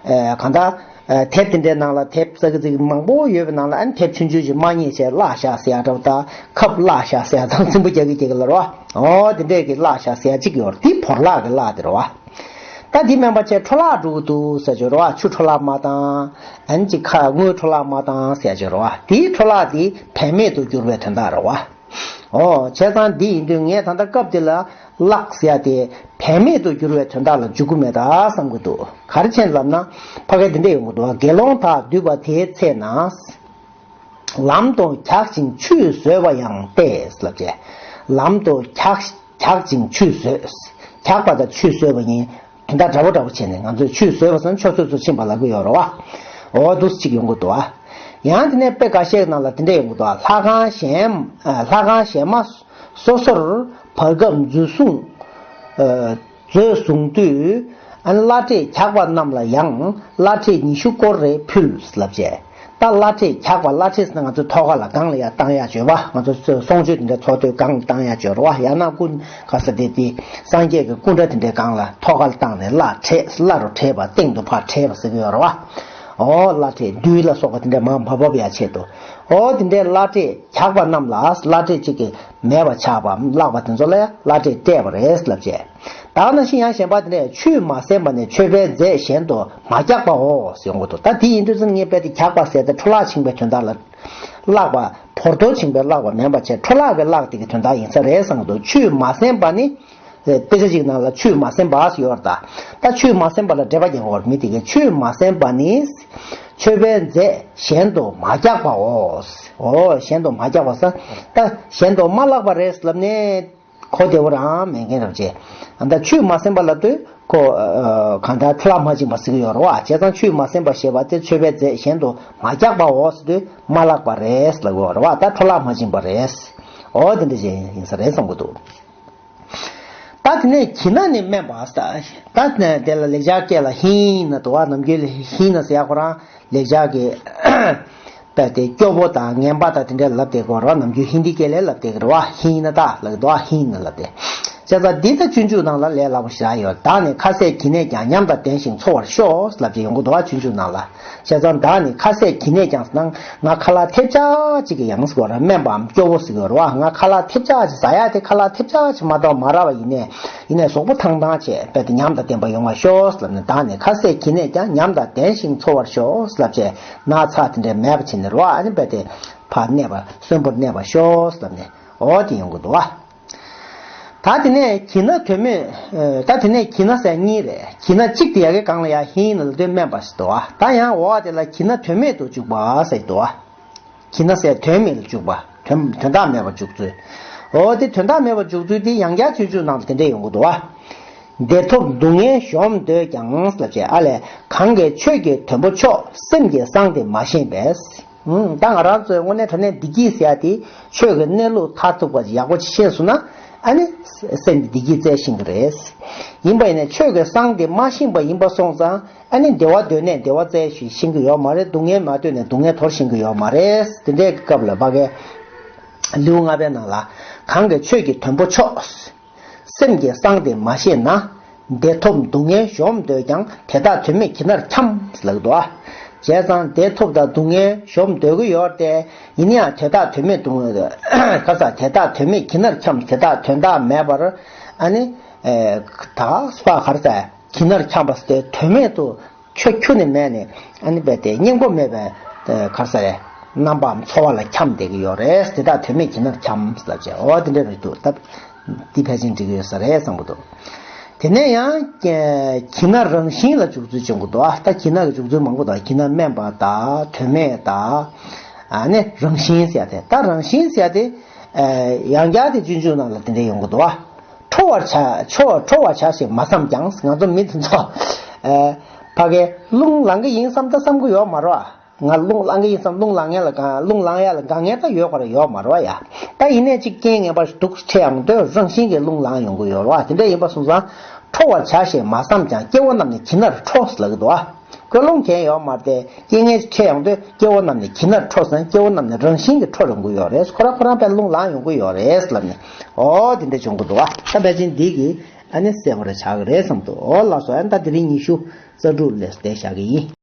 ཨ། གང་ལྟར། ཨ། དེབ་དེ་འདྲའི་ནང་ལ་དེབ་ཙག་གི་ཙིག་མང་པོ་ཡོད་པའི་ནང་ལ་ཨ་ནི་དེབ་ཆུང་ཆུང་ཞིག་མ་རྙེད་བྱས་བརླག་བཞག་ཟེར་ཡ་འདྲ་བོ་དང་། ཁབ་བརླག་བཞག་ཟེར་ཡ་དང་། རྫུན་པོ་རྒྱག་གི་རྒྱག་གི་ལ་རེད་བ། འོ་དེ་འདྲས་ཀྱི་བརླག་བཞག་ཟེར་ཡ་གཅིག་ཡོད་རེད། དེ་བོར་བརླག་གི་བརླག་དེ་རེད་བ། ད་དེ་མིན་པ་བྱས་འཕྲོ་བརླག་འགྲོ་གི་འདུག་ཟེར་གྱི་རེད་བ། ཆུ་འཕྲོ་བརླག་མ་བཏང་། ཨ་ནི་གཅིག་ཁ་དངུལ་འཕྲོ་བརླག་མ་བཏང་ཟེར་གྱི་རེད་བ། དེའི་འཕྲོ་བརླག་དེ་བེད་མེད་དུ་གྱུར་བའི་དོན་དག་རེད་བ། འོ། བྱས་ཙང་འདི་ཡིན་དུས་ངས་ད་ལྟ་སྐབས་འདི་ལ་བརླག་ཟེར་ཡ་དེ་བེད་མེད་དུ་གྱུར་བའི་དོན་དག་ལ་འཇུག་གི་མེད་ད་བསམ་གྱི་འདུག་ག་རེ་བྱས་ལབ་ན། ཕ་གི་འདི་འདྲས་ཡོང་གི་འདུག་དགེ་སློང་དག་འདུས་པ་དེའི་ཚེ་ན། ལམ་དུ་གྱག་ཅིང་ཆུད་ཟོས་པ་ཡང་སྟེ་ལབ་བྱས། ལམ་དུ་གྱག་གྱག་ཅིང་ཆུད་ཟོས། གྱག་པ་དང་ཆུད་ཟོས་པ་གཉིས་དོན་དག་འདྲ་པོ་འདྲ་པོ་བྱས་ནས། ང་ཚོས་ཆུད་ཟོས་པ་ཟེར་ན་ཆུ་ཚོད་ཚོད་ཕྱིན་པ་ལབ་ཀྱི་ཡོད་རེད་བ། འོ་འདུག་ཅིག་ཡོང་གི་འདུག་བ། ཡང་དེ་ནས་དཔེ་འགའ་ཤས་ནང་ལ་དེ་འདྲས་ཡོང་གི་འདུག་བ། ལྷ་ཁང་གཞན་ལྷ་ཁང་གཞན་མ་སོ་སོར་བར་སྐབས་འཛུལ་སྲུང་། མཛོད་བཟུང་དུས། ཨ་ནི་བླ་བྲེ་གྱག་པ་རྣམས་ལ་ཡང་བླ་བྲེ་ཉི་ཤུ་སྐོར་རེ་ཕུལ་ལབ་བྱས། ད་བླ་བྲེ་གྱག་པ། བླ་བྲེ་ཟེར་ན་ང་ཚོ་ཐོག་ཁ་ལ་སྒང་ལ་ཡར་བཏང་ཡག་བྱོས་པ། ང་ཚོ་གསུང་ཆོས་དེ་འདྲ་ཚོགས་དུས་སྒང་ལ་བཏང་ཡག་བྱོས་རེད་བ། ཡང་ན་སྐུ་ག་ས་དེ་དེ་སངས་རྒྱས་ཀྱི་སྐུ་འདྲ་དེ་འདྲའི་སྒང་ལ་ཐོག་ཁ་ལ་བཏང་ནས་བླ་བྲེ། བླ་རུ་བྲེས་པ། སྟེང་དུ་ཕར་བྲེས་པ་ཟེར་གྱི་ཡོད་རེད་བ། འོ། བླ་བྲེ་བདུད་ལ་སོགས་པ་དེ་འདྲ་མར་མ་བབས་ཡག་ཆེད་དུ། འོ་དེ་འདྲའི་བླ་བྲེ་གྱག་པ་རྣམས་ལ། བླ་བྲེ་གཅིག་གི་མེད་པ་ཆགས་པ་བརླག་པ་དེ་ཚོ་ལ་བླ་བྲེ་སྤྲད་པ་རེད་ལབ་བྱས། ད་ག་ནང་བཞིན་ཡང་གཞན་པ་དེ་ནས་ཆུད་མ་གསན་པ་ནི་མཆོད་པའི་རྫས་གཞན་དུ་མ་གྱག་པའོ་ཟེར་ཡོང་གི་འདུག་ད་དེ་ཡིན་དུས་ཙམ་ངས་དཔེ་དེ་གྱག་པ་ཟེར་ཏེ་འཕྲོ་བརླག་ཕྱིན་པའི་དོན་དག་ལ། བརླག་པ་བོར་དོར་ཕྱིན་པའི་བརླག་པ་མིན་པ་བྱས། འཕྲོ་བརླག་གི་བརླག་དེ་གི་དོན་དག་ཡིན་ས་རེད་བསམ་གྱི་འདུག་ཆུད་མ་གསན་པ་ནི། དཔེ་ཆ་གཅིག་ནང་ལ་ཆུད་མ་གསན་པ་ཟེར་ཡོད་རེད་ད། ད་ཆུད་མ་གསན་པ་ལ་འགྲེལ་པ་རྒྱག་དགོས་རེད། མི་དེ་གས་ཆུད་མ་གསན་པ་ནི། མཆོད་པའི་རྫས་གཞན་དུ་མ་གྱག་པའོ། འོ། གཞན་དུ་མ་གྱག་པ་ཟེར། ད་གཞན་དུ་མ་བརླག་པ་རེད་ལབ་ནས། གོ་བདེ་བོ་རང་མེད་མཁན་རེད་བྱས། ཨ། ད་ཆུད་མ་གསན་པ་ལབ་དུས་ཁོ། ཨ། གང་ལྟར་འཕྲོ་བརླག་མ་ཕྱིན་པ་ཟེར་གྱི་ཡོད་རེད་བ། བྱས་ཙང་ཆུད་མ་གསན་པ་ཞེས་པ་དེ་མཆོད་པའི་རྫས་གཞན་དུ་མ་གྱག་པའོ་ཟེར་དུས་མ་བརླག་པ་རེད་ལབ་ཀྱི་ཡོད་རེད་བ། ད་འཕྲོ་བརླག་མ་ཕྱིན་པ་རེད། འོ་དེ་འདྲ་ཅིག་ཡིན་ས་རེད་བསམ་གྱི་འདུག་ད་དེ་ནས་གྱི་ན་ནི་སྨན་པ་ཟེར། ད་དེ་ལ་ལེགས་སྦྱར་སྐད་ལ་ཧིང་ན་འདུག་བ། ནམ་རྒྱུན་ལ་ཧིང་ན་ཟེར་ཡ་ཁོ་རང་ལེགས་སྦྱར་གྱི་དཔེ་དེ་སྐྱོ་པོ་དང་ངན་པ་དང་དེ་འདྲ་ལབ་བསྡད་ཀྱི་ཡོད་རེད་བ། ནམ་རྒྱུན་ཧིན་དི་སྐད་ལ་ལབ་བསྡད་ཀྱི་རེད་བ། ཧིང་ན་ད་ལབ་ཀྱི་འདུག་བ། ཧིང་ན་ལབ་བསྡད། བྱས་ཙང་འདི་ད་སྤྱོད་འཇུག་ནང་ལ་ལས་སླ་པོ་ཞེ་དྲག་ཡོད། བདག་ནི་ཁ་ཟས་གྱི་ནས་ཀྱང་། ཉམས་དང་ལྡན་ཞིང་འཚོ་བར་ཤོག་ལབ་ཀྱི་ཡོང་གི་འདུག་བ། སྤྱོད་འཇུག་ནང་ལ། བྱས་ཙང་བདག་ནི་ཁ་ཟས་གྱི་ནས་ཀྱང་ཟེར་ན། ང་ཁ་ལག་ཐེབས་ཆག་ཅིག་གི་ཡང་ཟེར་བ་ར། སྨན་པའམ་སྐྱོ་བོ་ཟེར་གྱི་ཡོད་རེད་བ། ང་ཁ་ལག་ཐེབས་ཆག་ཅིག་ཟ་ཡ་དེ། ཁ་ལག་ཐེབས་ཆག་ཅིག་མ་གཏོགས་མ་རག་པ་ཡིན་ནས། ཡིན་ནས་གཟུགས་པོ་ཐང་ཐང་བྱས་དཔེ་དེ་ཉམས་དང་ལྡན་པ་ཡོང་བར་ཤོག་ལབ་ནས། བདག་ནི་ཁ་ཟས་གྱི་ནས་ཀྱང་། ཉམས་དང་ལྡན་ཞིང་འཚོ་བར་ཤོག་ལབ་བྱས། ན་ཚ་དེ་འདྲའི་མེད་པ་བྱས་ནས་རེད་བ། ཨ་ནི་དཔེ་དེ་ཕར་གནས་པ་གསོན་པོར་གནས་པར་ཤོག་ལབ་ནས། འོ་དེ་ཡོང་གི་འདུག་བ། ད་དེ་ནས་གྱི་ན་དོན་མེད། ཨ། ད་དེ་ནས་གྱི་ན་ཟེར་གཉིས་རེད། གྱི་ན་གཅིག་དེ་ཡ་གི་སྒང་ལ་ཡ་ཧིང་ན་ལབ་དུས་སྨན་པ་ཟེར་འདུག་བ། ད་ཡང་འོག་དེ་ལ་གྱི་ན་དོན་མེད་དུ་འཇུག་པ་ཟེར་འདུག་བ། གྱི་ན་ཟེར་དོན་མེད་ལ་འཇུག་པ། དོན་དོན་དག་མེད་པར་འཇུག་ཚུལ། འོ་དེ་དོན་དག་མེད་པར་འཇུག་ཚུལ་དེ་ཡང་བསྐྱར་སྤྱོད་འཇུག་ནང་ལ་དེ་འདྲས་ཡོང་གི་འདུག་བ། བདེ་ཐོབ་སྡུག་བསྔལ་གཞོམ་འདོད་ཀྱང་ཟེར་བྱས། ཨ་ལས། གང་གིས་ཆོས་ཀྱི་དོན་པོ་མཆོག། སེམས་ཀྱིས་གསང་སྟེ་མ་ཤེས་པས། ཨུམ། ད་ང་རང་ཚོའི་དངོས་གནས་དྲང་གནས་བདེ་སྐྱིད་ཟེར་ཡ་དེ་ཆོས་ཀྱི་གནས་ལུགས་མཐར་ཐུག་པ་ཡག་པོ་ཅིག་ཤེས་སོང་ན། ཨ་ནི་སེམས་བདེ་སྐྱིད་བཙལ་ཤེས་ཀྱི་རེད། ཡིན་པ་ཡིན་ནའི་ཆོས་ཀྱིས་གསང་སྟེ་མ་ཤེས་པ་ཡིན་པ་སོང་ཙང་། ཨ་ནི་བདེ་བ་འདོད་ནས་བདེ་བ་བཙལ་ཤེས་ཤེས་ཀྱི་ཡོད་མ་རེད། སྡུག་བསྔལ་མ་འདོད་ནས་སྡུག་བསྔལ་དོར་ཤེས་ཀྱི་ཡོད་མ་རེད། དེ་འདྲའི་སྐབས་ལ་ཕ་གའི་ལེའུ་ལྔ་པའི་ནང་ལ། གང་གིས་ཆོས་ཀྱི་དོན་པོ་མཆོག། སེམས་ཀྱིས་གསང་སྟེ་མ་ཤེས་ན། བདེ་ཐོབ་སྡུག་བསྔལ་གཞོམ་འདོད་ཀྱང་། དེ་དག་དོན་མེད་གྱི་ནར་འཁྱམས། ལབ་འདུག་ཨ། བྱས་ཙང་བདེ་ཐོབ་དང་སྡུག་བསྔལ་གཞོམ་འདོད་ཀྱི་ཡོད་དེ། ཡིན་ཡང་དེ་དག་དོན་མེད་སྡུག་བསྔལ། ཁ་ས་དེ་དག་དོན་མེད་གྱི་ནར་འཁྱམས། དེ་དག་དོན་དག་མེད་པར། ཨ་ནི་ཨེ་ད་སྤ་གར་ས་གྱི་ནར་འཁྱམས་པ་སྟེ་དོན་མེད་དུ་ཁྱོད་ཁྱོད་ནི་མེད་ནས་ཨ་ནི་རྦད་དེ་སྙིང་པོ་མེད་པའི་གར་ས་རེད། རྣམ་པའམ་ཚོར་བ་ལ་འཁྱམས་བསྡད་ཀྱི་ཡོད་རེད། དེ་དག་དོན་མེད་གྱི་ནར་འཁྱམས་ལབ་བྱས། འོ་དེ་འདྲ་རེད་འདུག་ད་འདི་ཕལ་ཆེར་འགྲིག་གི་ཡོད་ས་རེད་བསམ་གྱི་འདུག་དེ་ནས་ཡང་གྱི་ན་རང་བཞིན་ལ་འཇུག་ཚུལ་བྱུང་གི་འདུག་ད་གྱི་ན་གི་འཇུག་ཚུལ་མང་པོ་འདུག་གྱི་ན་དམན་པ་དང་དོན་མེད་དང་ཨ་ནི་རང་བཞིན་ཟེར་ཡ་དེ། ད་རང་བཞིན་ཟེར་ཡ་དེ་ཡང་བསྐྱར་དེ་སྤྱོད་འཇུག་ནང་ལ་དེ་འདྲ་ཡོང་གི་འདུག་ཁྲོ་བར་བྱ་ཁྲོ་ཁྲོ་བར་བྱ་ཞེས་མ་བསམས་ཀྱང་། ང་ཚོ་མི་དེ་ཚོ་ཕ་གིར་རླུང་ལངས་ཀྱི་ཡིན་བསམ་ད་བསམ་གྱི་ཡོད་མ་རེད་བ། ང་རླུང་ལངས་ཀྱི་ཡིན་བསམ་རླུང་ལངས་ཡ་ལ་དཀའ་རླུང་ལངས་ཡ་ལ་དཀའ་ངལ་ད་ཡོད་པ་རེད་ཡོད་མ་རེད་བ་ཡ། ད་ཡིན་ནའི་ཅིག་རྐྱེན་ངན་པ་འདུག་འཕྲད་ཡོང་དུས་རང་བཞིན་གྱིས་རླུང་ལངས་ཡོང་གི་ཡོད་རེད་བ། དེ་འདྲ་ཡིན་པ་སོང་ཙང་ཁྲོ་བར་བྱ་ཞེས་མ་བསམས་ཀྱང་། སྐྱེ་བོ་རྣམས་ནི་གྱི་ནར་ཁྲོ་ལབ་ཀྱི་འདུག་བ། ཀུན་སློང་གང་ཡོད་མ་རེད་དེ། རྐྱེན་ངན་འཕྲད་ཡོང་དུས་སྐྱེ་བོ་རྣམས་ནི་གྱི་ནར་ཁྲོ་ཟེར། སྐྱེ་བོ་རྣམས་ནི་རང་བཞིན་གྱིས་ཁྲོ་ཡོང་གི་ཡོད་རེད། ཁོ་རང་ཁོ་རང་དཔེ་རླུང་ལངས་ཡོང་གི་ཡོད་རེད་ལབ་ནས་འོ་དེ་འདྲ་བྱུང་གི་འདུག་བ། ད་ཕལ་ཆེར་འདི་གིས་ཨ་ནི་གསལ་པོ་རེ་ཆགས་ཀྱི་རེད་བསམ་འདུག་འོ་ལགས་སོ། ཨ་ནི་ད་དེ་རིང་ཉི་ཤུ་རྩ་དྲུག་ལ་བསྡད་བཞག་གི་ཡིན།